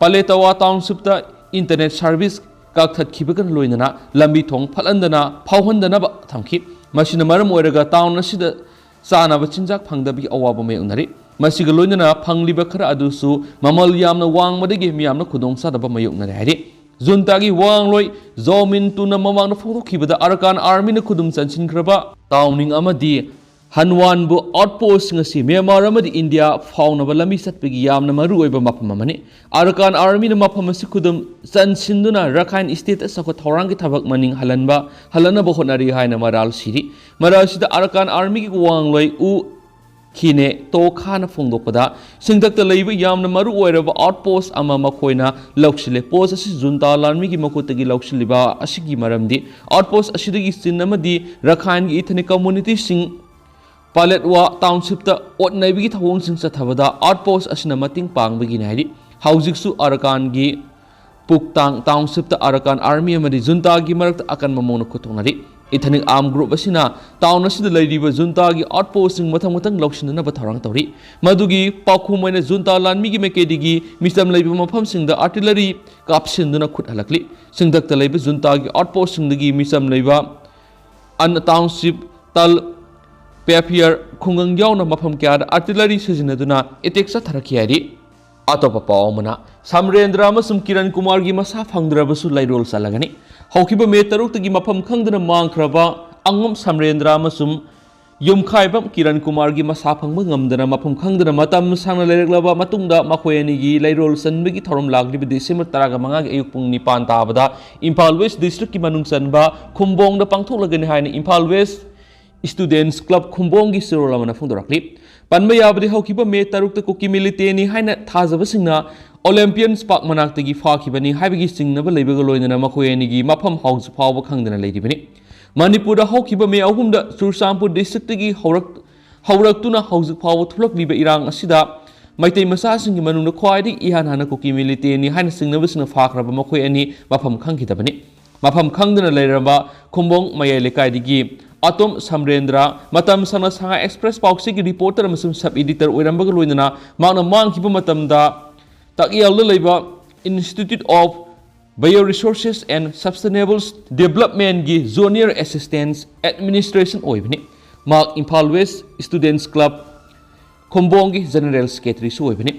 ꯄꯥꯂꯦꯇꯋꯥ townshipꯇ internet service ꯀꯛꯊꯠꯈꯤꯕꯒ ꯂꯣꯏꯅꯅ ꯂꯝꯕꯤ ꯊꯣꯡ ꯐꯠꯍꯟꯗꯅ ꯐꯥꯎꯍꯟꯗꯅꯕ ꯊꯝꯈꯤ꯫ ꯃꯁꯤꯅ ꯃꯔꯝ ꯑꯣꯏꯔꯒ town ꯑꯁꯤꯗ ꯆꯥꯅꯕ ꯆꯤꯟꯖꯥꯛ ꯐꯪꯗꯕꯒꯤ ꯑꯋꯥꯕ ꯃꯥꯌꯣꯛꯅꯔꯤ꯫ ꯃꯁꯤꯒ ꯂꯣꯏꯅꯅ ꯐꯪꯂꯤꯕ ꯈꯔ ꯑꯗꯨꯁꯨ ꯃꯃꯜ ꯌꯥꯝꯅ ꯋꯥꯡꯕꯗꯒꯤ ꯃꯤꯌꯥꯝꯅ ꯈꯨꯗꯣꯡꯆꯥꯗꯕ ꯃꯥꯌꯣꯛꯅꯔꯦ ꯍꯥꯏꯔꯤ꯫ ꯖꯨꯟꯇꯥꯒꯤ ꯋꯥ ꯉꯥꯡꯂꯣꯏ ꯖꯣ ꯃꯤꯟ ꯇꯨꯅ ꯃꯃꯥꯡꯗ ꯐꯣꯡꯗꯣꯛꯈꯤꯕꯗ ꯑꯔꯀꯥꯟ ꯑꯥꯔꯃꯤꯅ ꯈꯨꯗꯨꯝ ꯆꯟꯁꯤꯟꯈ꯭ꯔꯕ ꯇꯥꯎꯅꯤꯡ ꯑꯃꯗꯤ ꯍꯟꯋꯥꯟꯕꯨ outpostꯁꯤꯡ ꯑꯁꯤ ꯃ꯭ꯌꯥꯟꯃꯥꯔ ꯑꯃꯗꯤ ꯏꯟꯗꯤꯌꯥ ꯐꯥꯎꯅꯕ ꯂꯝꯕꯤ ꯆꯠꯄꯒꯤ ꯌꯥꯝꯅ ꯃꯔꯨꯑꯣꯏꯕ ꯃꯐꯝ ꯑꯃꯅꯤ꯫ ꯑꯔꯀꯥꯟ ꯑꯥꯔꯃꯤꯅ ꯃꯐꯝ ꯑꯁꯤ ꯈꯨꯗꯨꯝ ꯆꯟꯁꯤꯟꯗꯨꯅ ꯔꯥꯈꯥꯏꯟ stateꯇ ꯆꯥꯎꯈꯠ ꯊꯧꯔꯥꯡꯒꯤ ꯊꯕꯛ ꯃꯅꯤꯡ ꯍꯜꯍꯟꯕ ꯍꯜꯍꯟꯅꯕ ꯍꯣꯠꯅꯔꯤ ꯍꯥꯏꯅ ꯃꯔꯥꯜ ꯁꯤꯔꯤ꯫ ꯃꯔꯛ ꯑꯁꯤꯗ ꯑꯔꯀꯥꯟ ꯑꯥꯔꯃꯤꯒꯤ ꯋꯥ ꯉꯥꯡꯂꯣꯏ ꯎ ꯈꯤꯅꯦ ꯇꯣꯈꯥꯅ ꯐꯣꯡꯗꯣꯛꯄꯗ, ꯆꯤꯡꯊꯛꯇ ꯂꯩꯕ ꯌꯥꯝꯅ ꯃꯔꯨ ꯑꯣꯏꯔꯕ outpost ꯑꯃ ꯃꯈꯣꯏꯅ ꯂꯧꯁꯤꯜꯂꯦ꯫ Post ꯑꯁꯤ ꯖꯨꯟꯇꯥ ꯂꯥꯟꯃꯤꯒꯤ ꯃꯈꯨꯠꯇꯒꯤ ꯂꯧꯁꯤꯜꯂꯤꯕ ꯑꯁꯤꯒꯤ ꯃꯔꯝꯗꯤ outpost ꯑꯁꯤꯗꯒꯤ ꯆꯤꯟ ꯑꯃꯗꯤ ꯔꯥꯈꯥꯏꯟꯒꯤ ethnic communityꯁꯤꯡ ꯄꯥꯂꯦꯠꯋꯥ townshipꯇ ꯑꯣꯠ ꯅꯩꯕꯒꯤ ꯊꯧꯑꯣꯡꯁꯤꯡ ꯆꯠꯊꯕꯗ outpost ꯑꯁꯤꯅ ꯃꯇꯦꯡ ꯄꯥꯡꯕꯒꯤꯅꯤ ꯍꯥꯏꯔꯤ꯫ ꯍꯧꯖꯤꯛꯁꯨ ꯑꯔꯀꯥꯟꯒꯤ ꯄꯨꯛꯇꯥꯡ ꯇꯥꯎꯟꯁꯤꯞꯇ ꯑꯔꯀꯥꯟ ꯑꯥꯔꯃꯤ ꯑꯃꯗꯤ ꯖꯨꯟꯇꯥꯒꯤ ꯃꯔꯛꯇ ꯑꯀꯟꯕ ꯃꯑꯣꯡꯗ ꯈꯨꯠꯊꯣꯛꯅꯔꯤ꯫ ꯏꯊꯅꯤꯛ ꯑꯥꯔꯝ ꯒ꯭ꯔꯨꯞ ꯑꯁꯤꯅ ꯇꯥꯎꯟ ꯑꯁꯤꯗ ꯂꯩꯔꯤꯕ ꯖꯨꯟꯇꯥꯒꯤ ꯑꯥꯎꯠꯄꯣꯁꯁꯤꯡ ꯃꯊꯪ ꯃꯊꯪ ꯂꯧꯁꯤꯟꯅꯅꯕ ꯊꯧꯔꯥꯡ ꯇꯧꯔꯤ꯫ ꯃꯗꯨꯒꯤ ꯄꯥꯎꯈꯨꯝ ꯑꯣꯏꯅ ꯖꯨꯟꯇꯥ ꯂꯥꯟꯃꯤꯒꯤ ꯃꯥꯏꯀꯩꯗꯒꯤ ꯃꯤꯆꯝ ꯂꯩꯕ ꯃꯐꯝꯁꯤꯡꯗ ꯑꯥꯔꯇꯤꯂꯔꯤ ꯀꯥꯞꯁꯤꯟꯗꯨꯅ ꯈꯨꯠ ꯍꯜꯂꯛꯂꯤ꯫ ꯁꯤꯡꯗꯛꯇ ꯂꯩꯕ ꯖꯨꯟꯇꯥꯒꯤ ꯑꯥꯎꯠꯄꯣꯁꯁꯤꯡꯗꯒꯤ ꯃꯤꯆꯝ ꯂꯩꯕ ꯑꯟ ꯇꯥꯎꯟꯁꯤꯞ, ꯇꯜ, ꯄꯦꯐꯤꯌꯔ, ꯈꯨꯡꯒꯪ ꯌꯥꯎꯅ ꯃꯐꯝ ꯀꯌꯥꯗ ꯑꯥꯔꯇꯤꯂꯔꯤ ꯁꯤꯖꯤꯟꯅꯗꯨꯅ ꯑꯦꯇꯦꯛ ꯆꯠꯊꯔꯛꯈꯤ ꯍꯥꯏꯔꯤ꯫ ꯑꯇꯣꯞꯄ ꯄꯥꯎ ꯑꯃꯅ, ꯁꯃꯔꯦꯟꯗ꯭ꯔ ꯑꯃꯁꯨꯡ ꯀꯤꯔꯟ ꯀꯨꯃꯥꯔꯒꯤ ꯃꯁꯥ ꯐꯪꯗ꯭ꯔꯕꯁꯨ ꯂꯩꯔꯣꯜ ꯆꯠꯂꯒꯅꯤ꯫ ꯍꯧꯈꯤꯕ ꯃꯦ ꯇꯔꯨꯛꯇꯒꯤ ꯃꯐꯝ ꯈꯪꯗꯅ ꯃꯥꯡꯈ꯭ꯔꯕ ꯑꯉꯝ ꯁꯃꯔꯦꯟꯗ꯭ꯔ ꯑꯃꯁꯨꯡ ꯌꯨꯝꯈꯥꯏꯕꯝ ꯀꯤꯔꯟ ꯀꯨꯃꯥꯔꯒꯤ ꯃꯁꯥ ꯐꯪꯕ ꯉꯝꯗꯅ ꯃꯐꯝ ꯈꯪꯗꯅ ꯃꯇꯝ ꯁꯥꯡꯅ ꯂꯩꯔꯛꯂꯕ ꯃꯇꯨꯡꯗ ꯃꯈꯣꯏ ꯑꯅꯤꯒꯤ ꯂꯩꯔꯣꯜ ꯆꯟꯕꯒꯤ ꯊꯧꯔꯝ ꯂꯥꯛꯂꯤꯕ ꯗꯤꯁꯦꯝꯕꯔ ꯇꯔꯥꯃꯉꯥꯒꯤ ꯑꯌꯨꯛ ꯄꯨꯡ ꯅꯤꯄꯥꯟ ꯇꯥꯕꯗ ꯏꯝꯐꯥꯜ ꯋꯦꯁ ꯗꯤꯁꯇ꯭ꯔꯤꯛꯀꯤ ꯃꯅꯨꯡ ꯆꯟꯕ ꯈꯨꯝꯕꯣꯡꯗ ꯄꯥꯡꯊꯣꯛꯂꯒꯅꯤ ꯍꯥꯏꯅ ꯏꯝꯐꯥꯜ ꯋꯦꯁ ꯁ꯭ꯇꯨꯗꯦꯟꯠꯁ ꯀ꯭ꯂꯕ ꯈꯨꯝꯕꯣꯡꯒꯤ ꯆꯦꯔꯣꯜ ꯑꯃꯅ ꯐꯣꯡꯗꯣꯔꯛꯂꯤ꯫ ꯄꯟꯕ ꯌꯥꯕꯗꯤ, ꯍꯧꯈꯤꯕ ꯃꯦ ꯇꯔꯨꯛꯇ ꯀꯨꯀꯤ ꯃꯤꯂꯤꯇꯦꯅꯤ ꯍꯥꯏꯅ ꯊꯥꯖꯕꯁꯤꯡꯅ ꯑꯣꯂꯦꯝꯄꯤꯌꯟꯁ ꯄꯥꯔꯛ ꯃꯅꯥꯛꯇꯒꯤ ꯐꯥꯈꯤꯕꯅꯤ ꯍꯥꯏꯕꯒꯤ ꯆꯤꯡꯅꯕ ꯂꯩꯕꯒ ꯂꯣꯏꯅꯅ ꯃꯈꯣꯏ ꯑꯅꯤꯒꯤ ꯃꯐꯝ ꯍꯧꯖꯤꯛ ꯐꯥꯎꯕ ꯈꯪꯗꯅ ꯂꯩꯔꯤꯕꯅꯤ꯫ ꯃꯅꯤꯄꯨꯔꯗ ꯍꯧꯈꯤꯕ ꯃꯦ ꯑꯍꯨꯝꯗ ꯆꯨꯔꯆꯥꯟꯄꯨꯔ ꯗꯤꯁꯇ꯭ꯔꯤꯛꯇꯒꯤ ꯍꯧꯔꯛ-, ꯍꯧꯔꯛꯇꯨꯅ ꯍꯧꯖꯤꯛ ꯐꯥꯎꯕ ꯊꯣꯛꯂꯛꯂꯤꯕ ꯏꯔꯥꯡ ꯑꯁꯤꯗ ꯃꯩꯇꯩ ꯃꯆꯥꯁꯤꯡꯒꯤ ꯃꯅꯨꯡꯗ ꯈ꯭ꯋꯥꯏꯗꯒꯤ ꯏꯍꯥꯟ ꯍꯥꯟꯅ ꯀꯨꯀꯤ ꯃꯤꯂꯤꯇꯦꯅꯤ ꯍꯥꯏꯅ ꯆꯤꯡꯅꯕꯁꯤꯡꯅ ꯐꯥꯈ꯭ꯔꯕ ꯃꯈꯣꯏ ꯑꯅꯤ ꯃꯐꯝ ꯈꯪꯈꯤꯗꯕꯅꯤ꯫ ꯃꯐꯝ ꯈꯪꯗꯅ ꯂꯩꯔꯕ ꯈꯨꯝꯕꯣꯡ ꯃꯌꯥꯏ ꯂꯩꯀꯥꯏꯗꯒꯤ ꯑꯇꯣꯝ ꯁꯝꯔꯦꯟꯗ꯭ꯔ, ꯃꯇꯝ ꯁꯥꯡꯅ ꯁꯉꯥꯏ ꯑꯦꯛꯁꯄ꯭ꯔꯦꯁ ꯄꯥꯎꯆꯦꯒꯤ ꯔꯤꯄꯣꯔꯇꯔ ꯑꯃꯁꯨꯡ ꯁꯕ ꯏꯗꯤꯇꯔ ꯑꯣꯏꯔꯝꯕꯒ ꯂꯣꯏꯅꯅ ꯃꯍꯥꯛꯅ ꯃꯥꯡꯈꯤꯕ ꯃꯇꯝꯗ ꯇꯥꯛꯌꯦꯜꯗ ꯂꯩꯕ Institute of Bio Resources and Sustainable Developmentꯒꯤ Junior Assistant Administration ꯑꯣꯏꯕꯅꯤ꯫ ꯃꯍꯥꯛ ꯏꯝꯐꯥꯜ ꯋꯦꯁ ꯁ꯭ꯇꯨꯗꯦꯟꯠꯁ ꯀ꯭ꯂꯕ ꯈꯨꯝꯕꯣꯡꯒꯤ ꯖꯦꯅꯔꯦꯜ ꯁꯦꯀ꯭ꯔꯦꯇꯔꯤꯁꯨ ꯑꯣꯏꯕꯅꯤ꯫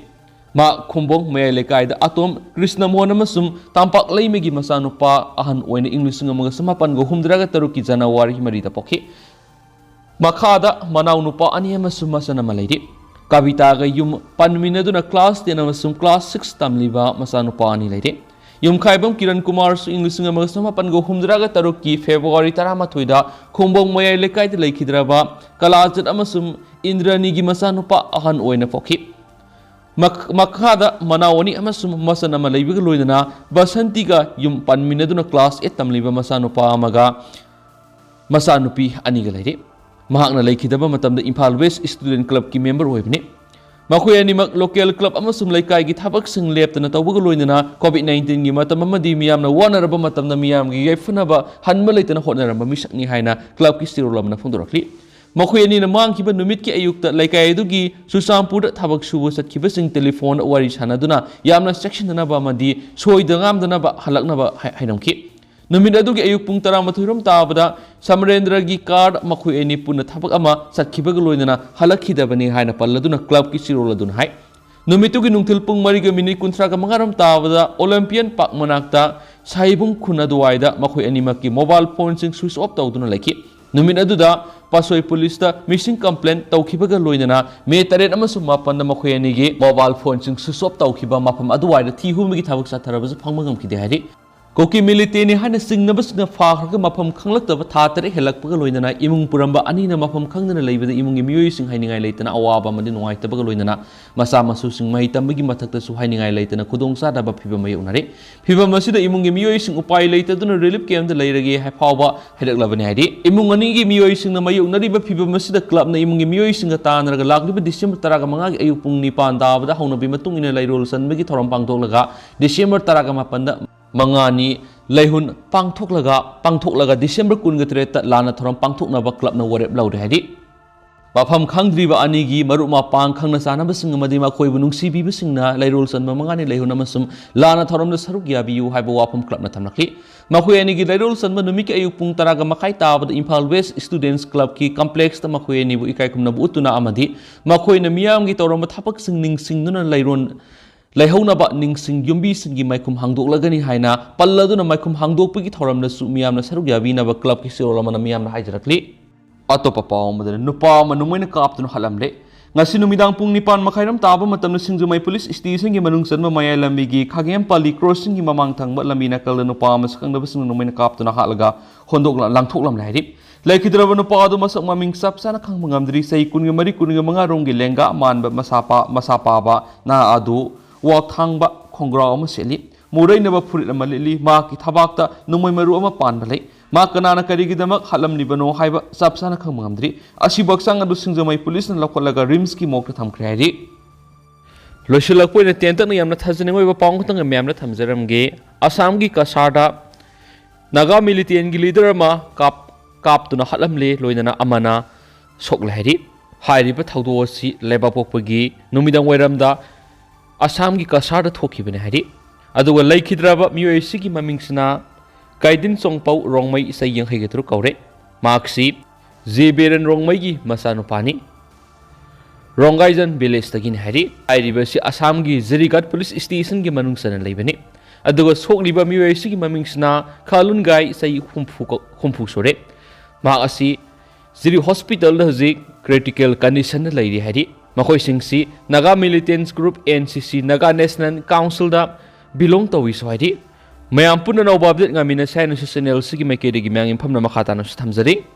ꯃꯍꯥꯛ ꯈꯨꯝꯕꯣꯡ ꯃꯌꯥꯏ ꯂꯩꯀꯥꯏꯗ ꯑꯇꯣꯝ ꯀ꯭ꯔꯤꯁꯅꯃꯣꯍꯟ ꯑꯃꯁꯨꯡ ꯇꯝꯄꯥꯛ ꯂꯩꯃꯒꯤ ꯃꯆꯥꯅꯨꯄꯥ ꯑꯍꯟ ꯑꯣꯏꯅ ꯏꯪ ꯂꯤꯁꯤꯡ ꯑꯃꯒ ꯆꯃꯥꯄꯟꯒ ꯍꯨꯝꯐꯨꯇꯔꯥꯒ ꯇꯔꯨꯛꯀꯤ ꯖꯅꯋꯥꯔꯤ ꯃꯔꯤꯗ ꯄꯣꯛꯈꯤ꯫ ꯃꯈꯥꯗ ꯃꯅꯥꯎꯅꯨꯄꯥ ꯑꯅꯤ ꯑꯃꯁꯨꯡ ꯃꯆꯟ ꯑꯃ ꯂꯩꯔꯤ꯫ ꯀꯕꯤꯇꯥꯒ ꯌꯨꯝ ꯄꯟꯃꯤꯟꯅꯗꯨꯅ ꯀ꯭ꯂꯥꯁ ꯇꯦꯟ ꯑꯃꯁꯨꯡ ꯀ꯭ꯂꯥꯁ ꯁꯤꯛꯁ ꯇꯝꯂꯤꯕ ꯃꯆꯥꯅꯨꯄꯥ ꯑꯅꯤ ꯂꯩꯔꯤ꯫ ꯌꯨꯝꯈꯥꯏꯕꯝ ꯀꯤꯔꯟ ꯀꯨꯃꯥꯔꯁꯨ ꯏꯪ ꯂꯤꯁꯤꯡ ꯑꯃꯒ ꯆꯃꯥꯄꯟꯒ ꯍꯨꯝꯐꯨꯇꯔꯥꯒ ꯇꯔꯨꯛꯀꯤ ꯐꯦꯕ꯭ꯔꯨꯋꯥꯔꯤ ꯇꯔꯥꯃꯥꯊꯣꯏꯗ ꯈꯨꯝꯕꯣꯡ ꯃꯌꯥꯏ ꯂꯩꯀꯥꯏꯗ ꯂꯩꯈꯤꯗ꯭ꯔꯕ ꯀꯂꯥꯖꯤꯠ ꯑꯃꯁꯨꯡ ꯏꯟꯗ꯭ꯔꯥꯅꯤꯒꯤ ꯃꯆꯥꯅꯨꯄꯥ ꯑꯍꯟ ꯑꯣꯏꯅ ꯄꯣꯛꯈꯤ꯫ ꯃꯈ-, ꯃꯈꯥꯗ ꯃꯅꯥꯎ ꯑꯅꯤ ꯑꯃꯁꯨꯡ ꯃꯆꯟ ꯑꯃ ꯂꯩꯕꯒ ꯂꯣꯏꯅꯅ ꯕꯁꯟꯇꯤꯒ ꯌꯨꯝ ꯄꯥꯟꯃꯤꯟꯅꯗꯨꯅ ꯀ꯭ꯂꯥꯁ ꯑꯩꯠ ꯇꯝꯂꯤꯕ ꯃꯆꯥꯅꯨꯄꯥ ꯑꯃꯒ ꯃꯆꯥꯅꯨꯄꯤ ꯑꯅꯤꯒ ꯂꯩꯔꯤ꯫ ꯃꯍꯥꯛꯅ ꯂꯩꯈꯤꯗꯕ ꯃꯇꯝꯗ ꯏꯝꯐꯥꯜ ꯋꯦꯁ ꯁ꯭ꯇꯨꯗꯦꯟꯠ ꯀ꯭ꯂꯕꯀꯤ ꯃꯦꯝꯕꯔ ꯑꯣꯏꯕꯅꯤ꯫ ꯃꯈꯣꯏ ꯑꯅꯤꯃꯛ ꯂꯣꯀꯦꯜ ꯀ꯭ꯂꯕ ꯑꯃꯁꯨꯡ ꯂꯩꯀꯥꯏꯒꯤ ꯊꯕꯛꯁꯤꯡ ꯂꯦꯞꯇꯅ ꯇꯧꯕꯒ ꯂꯣꯏꯅꯅ ꯀꯣꯚꯤꯗ ꯅꯥꯏꯟꯇꯤꯟꯒꯤ ꯃꯇꯝ ꯑꯃꯗꯤ ꯃꯤꯌꯥꯝꯅ ꯋꯥꯅꯔꯕ ꯃꯇꯝꯗ ꯃꯤꯌꯥꯝꯒꯤ ꯌꯥꯏꯐꯅꯕ ꯍꯟꯕ ꯂꯩꯇꯅ ꯍꯣꯠꯅꯔꯝꯕ ꯃꯤꯁꯛꯅꯤ ꯍꯥꯏꯅ ꯀ꯭ꯂꯕꯀꯤ ꯆꯦꯔꯣꯜ ꯑꯃꯅ ꯐꯣꯡꯗꯣꯔꯛꯂꯤ꯫ ꯃꯈꯣꯏ ꯑꯅꯤꯅ ꯃꯥꯡꯈꯤꯕ ꯅꯨꯃꯤꯠꯀꯤ ꯑꯌꯨꯛꯇ ꯂꯩꯀꯥꯏ ꯑꯗꯨꯒꯤ ꯆꯨꯔꯆꯥꯟꯄꯨꯔꯗ ꯊꯕꯛ ꯁꯨꯕ ꯆꯠꯈꯤꯕꯁꯤꯡ ꯇꯦꯂꯤꯐꯣꯟꯗ ꯋꯥꯔꯤ ꯁꯥꯟꯅꯗꯨꯅ ꯌꯥꯝꯅ ꯆꯦꯛꯁꯤꯟꯅꯅꯕ ꯑꯃꯗꯤ ꯁꯣꯏꯗ ꯉꯥꯝꯗꯅꯕ ꯍꯜꯂꯛꯅꯕ ꯍꯥꯏ-, ꯍꯥꯏꯔꯝꯈꯤ꯫ ꯅꯨꯃꯤꯠ ꯑꯗꯨꯒꯤ ꯑꯌꯨꯛ ꯄꯨꯡ ꯇꯔꯥꯃꯥꯊꯣꯏ ꯔꯣꯝ ꯇꯥꯕꯗ ꯁꯃꯔꯦꯟꯗ꯭ꯔꯒꯤ ꯀꯥꯔꯗ ꯃꯈꯣꯏ ꯑꯅꯤ ꯄꯨꯟꯅ ꯊꯕꯛ ꯑꯃ ꯆꯠꯈꯤꯕꯒ ꯂꯣꯏꯅꯅ ꯍꯜꯂꯛꯈꯤꯗꯕꯅꯤ ꯍꯥꯏꯅ ꯄꯜꯂꯗꯨꯅ ꯀ꯭ꯂꯕꯀꯤ ꯆꯦꯔꯣꯜ ꯑꯗꯨꯅ ꯍꯥꯏ꯫ ꯅꯨꯃꯤꯠꯇꯨꯒꯤ ꯅꯨꯡꯊꯤꯜ ꯄꯨꯡ ꯃꯔꯤꯒ ꯃꯤꯅꯤꯠ ꯀꯨꯟꯊ꯭ꯔꯥꯒ ꯃꯉꯥ ꯔꯣꯝ ꯇꯥꯕꯗ ꯑꯣꯂꯤꯝꯄꯤꯌꯟ ꯄꯥꯔꯛ ꯃꯅꯥꯛꯇ ꯁꯥꯏꯕꯨꯡ ꯈꯨꯟ ꯑꯗꯨꯋꯥꯏꯗ ꯃꯈꯣꯏ ꯑꯅꯤꯃꯛꯀꯤ ꯃꯣꯕꯥꯏꯜ ꯐꯣꯟꯁꯤꯡ ꯁ꯭ꯋꯤꯆ ꯑꯣꯐ ꯇꯧꯗꯨꯅ ꯂꯩꯈꯤ꯫ ꯅꯨꯃꯤꯠ ꯑꯗꯨꯗ ꯄꯥꯠꯁꯣꯏ ꯄꯨꯂꯤꯁꯇ ꯃꯤꯁꯤꯡ ꯀꯝꯄ꯭ꯂꯦꯟ ꯇꯧꯈꯤꯕꯒ ꯂꯣꯏꯅꯅ ꯃꯦ ꯇꯔꯦꯠ ꯑꯃꯁꯨꯡ ꯃꯥꯄꯟꯗ ꯃꯈꯣꯏ ꯑꯅꯤꯒꯤ ꯃꯣꯕꯥꯏꯜ ꯐꯣꯟꯁꯤꯡ ꯁ꯭ꯋꯤꯆ ꯑꯣꯐ ꯇꯧꯈꯤꯕ ꯃꯐꯝ ꯑꯗꯨꯋꯥꯏꯗ ꯊꯤ ꯍꯨꯝꯕꯒꯤ ꯊꯕꯛ ꯆꯠꯊꯔꯕꯁꯨ ꯐꯪꯕ ꯉꯝꯈꯤꯗꯦ ꯍꯥꯏꯔꯤ꯫ ꯀꯨꯀꯤ ꯃꯤꯂꯤꯇꯦꯟꯅꯤ ꯍꯥꯏꯅ ꯆꯤꯡꯅꯕꯁꯤꯡꯅ ꯐꯥꯈ꯭ꯔꯒ ꯃꯐꯝ ꯈꯪꯂꯛꯇꯕ ꯊꯥ ꯇꯔꯦꯠ ꯍꯦꯜꯂꯛꯄꯒ ꯂꯣꯏꯅꯅ ꯏꯃꯨꯡ ꯄꯨꯔꯝꯕ ꯑꯅꯤꯅ ꯃꯐꯝ ꯈꯪꯗꯅ ꯂꯩꯕꯗ ꯏꯃꯨꯡꯒꯤ ꯃꯤꯑꯣꯏꯁꯤꯡ ꯍꯥꯏꯅꯤꯡꯉꯥꯏ ꯂꯩꯇꯅ ꯑꯋꯥꯕ ꯑꯃꯗꯤ ꯅꯨꯡꯉꯥꯏꯇꯕꯒ ꯂꯣꯏꯅꯅ ꯃꯆꯥ ꯃꯁꯨꯁꯤꯡ ꯃꯍꯩ ꯇꯝꯕꯒꯤ ꯃꯊꯛꯇꯁꯨ ꯍꯥꯏꯅꯤꯡꯉꯥꯏ ꯂꯩꯇꯅ ꯈꯨꯗꯣꯡꯆꯥꯗꯕ ꯐꯤꯕꯝ ꯃꯥꯌꯣꯛꯅꯔꯤ꯫ ꯐꯤꯕꯝ ꯑꯁꯤꯗ ꯏꯃꯨꯡꯒꯤ ꯃꯤꯑꯣꯏꯁꯤꯡ ꯎꯄꯥꯏ ꯂꯩꯇꯗꯨꯅ ꯔꯤꯂꯤꯐ ꯀꯦꯝꯞꯇ ꯂꯩꯔꯒꯦ ꯍꯥꯏ ꯐꯥꯎꯕ ꯍꯥꯏꯔꯛꯂꯕꯅꯤ ꯍꯥꯏꯔꯤ꯫ ꯏꯃꯨꯡ ꯑꯅꯤꯒꯤ ꯃꯤꯑꯣꯏꯁꯤꯡꯅ ꯃꯥꯌꯣꯛꯅꯔꯤꯕ ꯐꯤꯕꯝ ꯑꯁꯤꯗ ꯀ꯭ꯂꯕꯅ ꯏꯃꯨꯡꯒꯤ ꯃꯤꯑꯣꯏꯁꯤꯡꯒ ꯇꯥꯟꯅꯔꯒ ꯂꯥꯛꯂꯤꯕ ꯗꯤꯁꯦꯝꯕꯔ ꯇꯔꯥꯒ ꯃꯉꯥꯒꯤ ꯑꯌꯨꯛ ꯄꯨꯡ ꯅꯤꯄꯥꯟ ꯇꯥꯕꯗ ꯍꯧꯅꯕꯤ ꯃꯇꯨꯡ ꯏꯟꯅ ꯂꯩꯔꯣꯜ ꯆꯟꯕꯒꯤ ꯊꯧꯔꯝ ꯄꯥꯡꯊꯣꯛꯂꯒ ꯗꯤꯁꯦꯝꯕꯔ ꯇꯔꯥꯒ ꯃꯥꯄꯟꯗ ꯃꯉꯥꯅꯤ ꯂꯩꯍꯨꯟ ꯄꯥꯡꯊꯣꯛꯂꯒ, ꯄꯥꯡꯊꯣꯛꯂꯒ ꯗꯤꯁꯦꯝꯕꯔ ꯀꯨꯟꯒ ꯇꯔꯦꯠꯇ ꯂꯥꯟꯅ ꯊꯧꯔꯝ ꯄꯥꯡꯊꯣꯛꯅꯕ ꯀ꯭ꯂꯕꯅ ꯋꯥꯔꯦꯞ ꯂꯧꯔꯦ ꯍꯥꯏꯔꯤ꯫ ꯃꯐꯝ ꯈꯪꯗ꯭ꯔꯤꯕ ꯑꯅꯤꯒꯤ ꯃꯔꯨꯞ ꯃꯄꯥꯡ ꯈꯪꯅ ꯆꯥꯟꯅꯕꯁꯤꯡ ꯑꯃꯗꯤ ꯃꯈꯣꯏꯕꯨ ꯅꯨꯡꯁꯤꯕꯤꯕꯁꯤꯡꯅ ꯂꯩꯔꯣꯜ ꯆꯟꯕ ꯃꯉꯥꯅꯤ ꯂꯩꯍꯨꯟ ꯑꯃꯁꯨꯡ ꯂꯥꯟꯅ ꯊꯧꯔꯝꯗ ꯁꯔꯨꯛ ꯌꯥꯕꯤꯌꯨ ꯍꯥꯏꯕ ꯋꯥꯐꯝ ꯀ꯭ꯂꯕꯅ ꯊꯝꯂꯛꯂꯤ꯫ ꯃꯈꯣꯏ ꯑꯅꯤꯒꯤ ꯂꯩꯔꯣꯜ ꯆꯟꯕ ꯅꯨꯃꯤꯠꯀꯤ ꯑꯌꯨꯛ ꯄꯨꯡ ꯇꯔꯥꯒ ꯃꯈꯥꯏ ꯇꯥꯕꯗ ꯏꯝꯐꯥꯜ ꯋꯦꯁ ꯁ꯭ꯇꯨꯗꯦꯟꯠꯁ ꯀ꯭ꯂꯕꯀꯤ ꯀꯝꯄ꯭ꯂꯦꯛꯁꯇ ꯃꯈꯣꯏ ꯑꯅꯤꯕꯨ ꯏꯀꯥꯏ ꯈꯨꯝꯅꯕ ꯎꯠꯇꯨꯅ ꯑꯃꯗꯤ ꯃꯈꯣꯏꯅ ꯃꯤꯌꯥꯝꯒꯤ ꯇꯧꯔꯝꯕ ꯊꯕꯛꯁꯤꯡ ꯅꯤꯡꯁꯤꯡꯗꯨꯅ ꯂꯩꯔꯣꯟ ꯂꯩꯍꯧꯅꯕ ꯅꯤꯡꯁꯤꯡ ꯌꯨꯝꯕꯤꯁꯤꯡꯒꯤ ꯃꯥꯏꯈꯨꯝ ꯍꯥꯡꯗꯣꯛꯂꯒꯅꯤ ꯍꯥꯏꯅ ꯄꯜꯂꯗꯨꯅ ꯃꯥꯏꯈꯨꯝ ꯍꯥꯡꯗꯣꯛꯄꯒꯤ ꯊꯧꯔꯝꯗꯁꯨ ꯃꯤꯌꯥꯝꯅ ꯁꯔꯨꯛ ꯌꯥꯕꯤꯅꯕ ꯀ꯭ꯂꯕꯀꯤ ꯆꯦꯔꯣꯜ ꯑꯃꯅ ꯃꯤꯌꯥꯝꯗ ꯍꯥꯏꯖꯔꯛꯂꯤ꯫ ꯑꯇꯣꯞꯄ ꯄꯥꯎ ꯑꯃꯗꯅ ꯅꯨꯄꯥ ꯑꯃ ꯅꯣꯡꯃꯩꯅ ꯀꯥꯞꯇꯨꯅ ꯍꯥꯠꯂꯝꯂꯦ꯫ ꯉꯁꯤ ꯅꯨꯃꯤꯗꯥꯡ ꯄꯨꯡ ꯅꯤꯄꯥꯟ ꯃꯈꯥꯏ ꯔꯣꯝ ꯇꯥꯕ ꯃꯇꯝꯗ ꯁꯤꯡꯖꯃꯩ ꯄꯨꯂꯤꯁ ꯁ꯭ꯇꯦꯁꯟꯒꯤ ꯃꯅꯨꯡ ꯆꯟꯕ ꯃꯌꯥꯏ ꯂꯝꯕꯤꯒꯤ ꯈꯥꯒꯦꯝꯄꯥꯂꯤ ꯀ꯭ꯔꯣꯁꯤꯡꯒꯤ ꯃꯃꯥꯡ ꯊꯪꯕ ꯂꯝꯕꯤ ꯅꯥꯀꯜꯗ ꯅꯨꯄꯥ ꯑꯃ ꯁꯛꯈꯪꯗꯕꯁꯤꯡꯅ ꯅꯣꯡꯃꯩꯅ ꯀꯥꯞꯇꯨꯅ ꯍꯥꯠꯂꯒ ꯍꯣꯟꯗꯣꯛꯂ-, ꯂꯥꯡꯊꯣꯛꯂꯝꯂꯦ ꯍꯥꯏꯔꯤ꯫ ꯂꯩꯈꯤꯗ꯭ꯔꯕ ꯅꯨꯄꯥ ꯑꯗꯨ ꯃꯁꯛ ꯃꯃꯤꯡ ꯆꯞ ꯆꯥꯅ ꯈꯪꯕ ꯉꯝꯗ꯭ꯔꯤ꯫ ꯆꯍꯤ ꯀꯨꯟꯒ ꯃꯔꯤ, ꯀꯨꯟꯒ ꯃꯉꯥ ꯔꯣꯝꯒꯤ ꯂꯦꯡꯒꯥ ꯃꯥꯟꯕ ꯃꯁꯥ ꯄꯥ-, ꯃꯁꯥ ꯄꯥꯕ ꯅꯍꯥ ꯑꯗꯨ ꯋꯥꯛ ꯊꯥꯡꯕ ꯈꯣꯡꯒ꯭ꯔꯥꯎ ꯑꯃ ꯁꯦꯠꯂꯤ꯫ ꯃꯨꯔꯩꯅꯕ ꯐꯨꯔꯤꯠ ꯑꯃ ꯂꯤꯠꯂꯤ꯫ ꯃꯍꯥꯛꯀꯤ ꯊꯕꯥꯛꯇ ꯅꯣꯡꯃꯩ ꯃꯔꯨ ꯑꯃ ꯄꯥꯟꯕ ꯂꯩ꯫ ꯃꯍꯥꯛ ꯀꯅꯥꯅ ꯀꯔꯤꯒꯤꯗꯃꯛ ꯍꯥꯠꯂꯝꯂꯤꯕꯅꯣ ꯍꯥꯏꯕ ꯆꯞ ꯆꯥꯅ ꯈꯪꯕ ꯉꯝꯗ꯭ꯔꯤ꯫ ꯑꯁꯤꯕꯨ ꯍꯛꯆꯥꯡ ꯑꯗꯨ ꯁꯤꯡꯖꯃꯩ ꯄꯨꯂꯤꯁꯅ ꯂꯧꯈꯠꯂꯒ ꯔꯤꯝꯁꯀꯤ ꯃꯣꯔꯒꯇ ꯊꯝꯈ꯭ꯔꯦ ꯍꯥꯏꯔꯤ꯫ ꯂꯣꯏꯁꯤꯜꯂꯛꯄ ꯑꯣꯏꯅ ꯇꯦꯟꯇꯛꯅ ꯌꯥꯝꯅ ꯊꯥꯖꯅꯤꯡꯕ ꯑꯣꯏꯕ ꯄꯥꯎ ꯑꯃꯈꯛꯇꯪꯒ ꯃꯌꯥꯝꯗ ꯊꯝꯖꯔꯝꯒꯦ꯫ ꯑꯁꯥꯝꯒꯤ ꯀꯁꯥꯔꯗ ꯅꯥꯒꯥ ꯃꯤꯂꯤꯇꯦꯟꯒꯤ ꯂꯤꯗꯔ ꯑꯃ ꯀꯥꯞ-, ꯀꯥꯞꯇꯨꯅ ꯍꯥꯠꯂꯝꯂꯦ, ꯂꯣꯏꯅꯅ ꯑꯃꯅ ꯁꯣꯛꯂꯦ ꯍꯥꯏꯔꯤ꯫ ꯍꯥꯏꯔꯤꯕ ꯊꯧꯗꯣꯛ ꯑꯁꯤ ꯂꯩꯕꯥꯛꯄꯣꯛꯄꯒꯤ ꯅꯨꯃꯤꯗꯥꯡ ꯋꯥꯏꯔꯝꯗ ꯑꯁꯥꯝꯒꯤ ꯀꯁꯥꯔꯗ ꯊꯣꯛꯈꯤꯕꯅꯤ ꯍꯥꯏꯔꯤ꯫ ꯑꯗꯨꯒ ꯂꯩꯈꯤꯗ꯭ꯔꯕ ꯃꯤꯑꯣꯏ ꯑꯁꯤꯒꯤ ꯃꯃꯤꯡꯁꯤꯅ ꯀꯥꯏꯗꯤꯟ ꯆꯣꯡꯄꯧ ꯔꯣꯡꯃꯩ, ꯆꯍꯤ ꯌꯥꯡꯈꯩꯒ ꯇꯔꯨꯛ ꯀꯧꯔꯦ꯫ ꯃꯍꯥꯛꯁꯤ ꯖꯦ ꯕꯤꯔꯦꯟ ꯔꯣꯡꯃꯩꯒꯤ ꯃꯆꯥꯅꯨꯄꯥꯅꯤ꯫ ꯔꯣꯡꯒꯥꯏꯖꯟ ꯚꯤꯂꯦꯖꯇꯒꯤꯅꯤ ꯍꯥꯏꯔꯤ꯫ ꯍꯥꯏꯔꯤꯕ ꯑꯁꯤ ꯑꯁꯥꯝꯒꯤ ꯖꯤꯔꯤꯒꯥꯠ ꯄꯨꯂꯤꯁ ꯁ꯭ꯇꯦꯁꯟꯒꯤ ꯃꯅꯨꯡ ꯆꯟꯅ ꯂꯩꯕꯅꯤ꯫ ꯑꯗꯨꯒ ꯁꯣꯛꯂꯤꯕ ꯃꯤꯑꯣꯏ ꯑꯁꯤꯒꯤ ꯃꯃꯤꯡꯁꯤꯅ ꯈꯥꯂꯨꯟꯒꯥꯏ, ꯆꯍꯤ ꯍꯨꯝꯐꯨ ꯀꯧ-, ꯍꯨꯝꯐꯨ ꯁꯨꯔꯦ꯫ ꯃꯍꯥꯛ ꯑꯁꯤ ꯖꯤꯔꯤ ꯍꯣꯁꯄꯤꯇꯥꯜꯗ ꯍꯧꯖꯤꯛ ꯀ꯭ꯔꯤꯇꯤꯀꯦꯜ ꯀꯟꯗꯤꯁꯟꯗ ꯂꯩꯔꯤ ꯍꯥꯏꯔꯤ꯫ ꯃꯈꯣꯏꯁꯤꯡꯁꯤ ꯅꯥꯒꯥ ꯃꯤꯂꯤꯇꯦꯟꯁ ꯒ꯭ꯔꯨꯞ ꯑꯦꯟ ꯁꯤ ꯁꯤ, ꯅꯥꯒꯥ ꯅꯦꯁꯅꯦꯜ ꯀꯥꯎꯟꯁꯤꯜꯗ ꯕꯤꯂꯣꯡ ꯇꯧꯏꯁꯨ ꯍꯥꯏꯔꯤ꯫ ꯃꯌꯥꯝ ꯄꯨꯟꯅ ꯑꯅꯧꯕ ꯑꯞꯗꯦꯠ ꯉꯥꯏꯃꯤꯟꯅꯁꯦ ꯍꯥꯏꯅꯁꯨ ꯆꯦꯅꯦꯜ ꯑꯁꯤꯒꯤ ꯃꯥꯏꯀꯩꯗꯒꯤ ꯃꯌꯥꯝꯒꯤ ꯃꯐꯝꯗ ꯃꯈꯥ ꯇꯥꯅꯁꯨ ꯊꯝꯖꯔꯤ꯫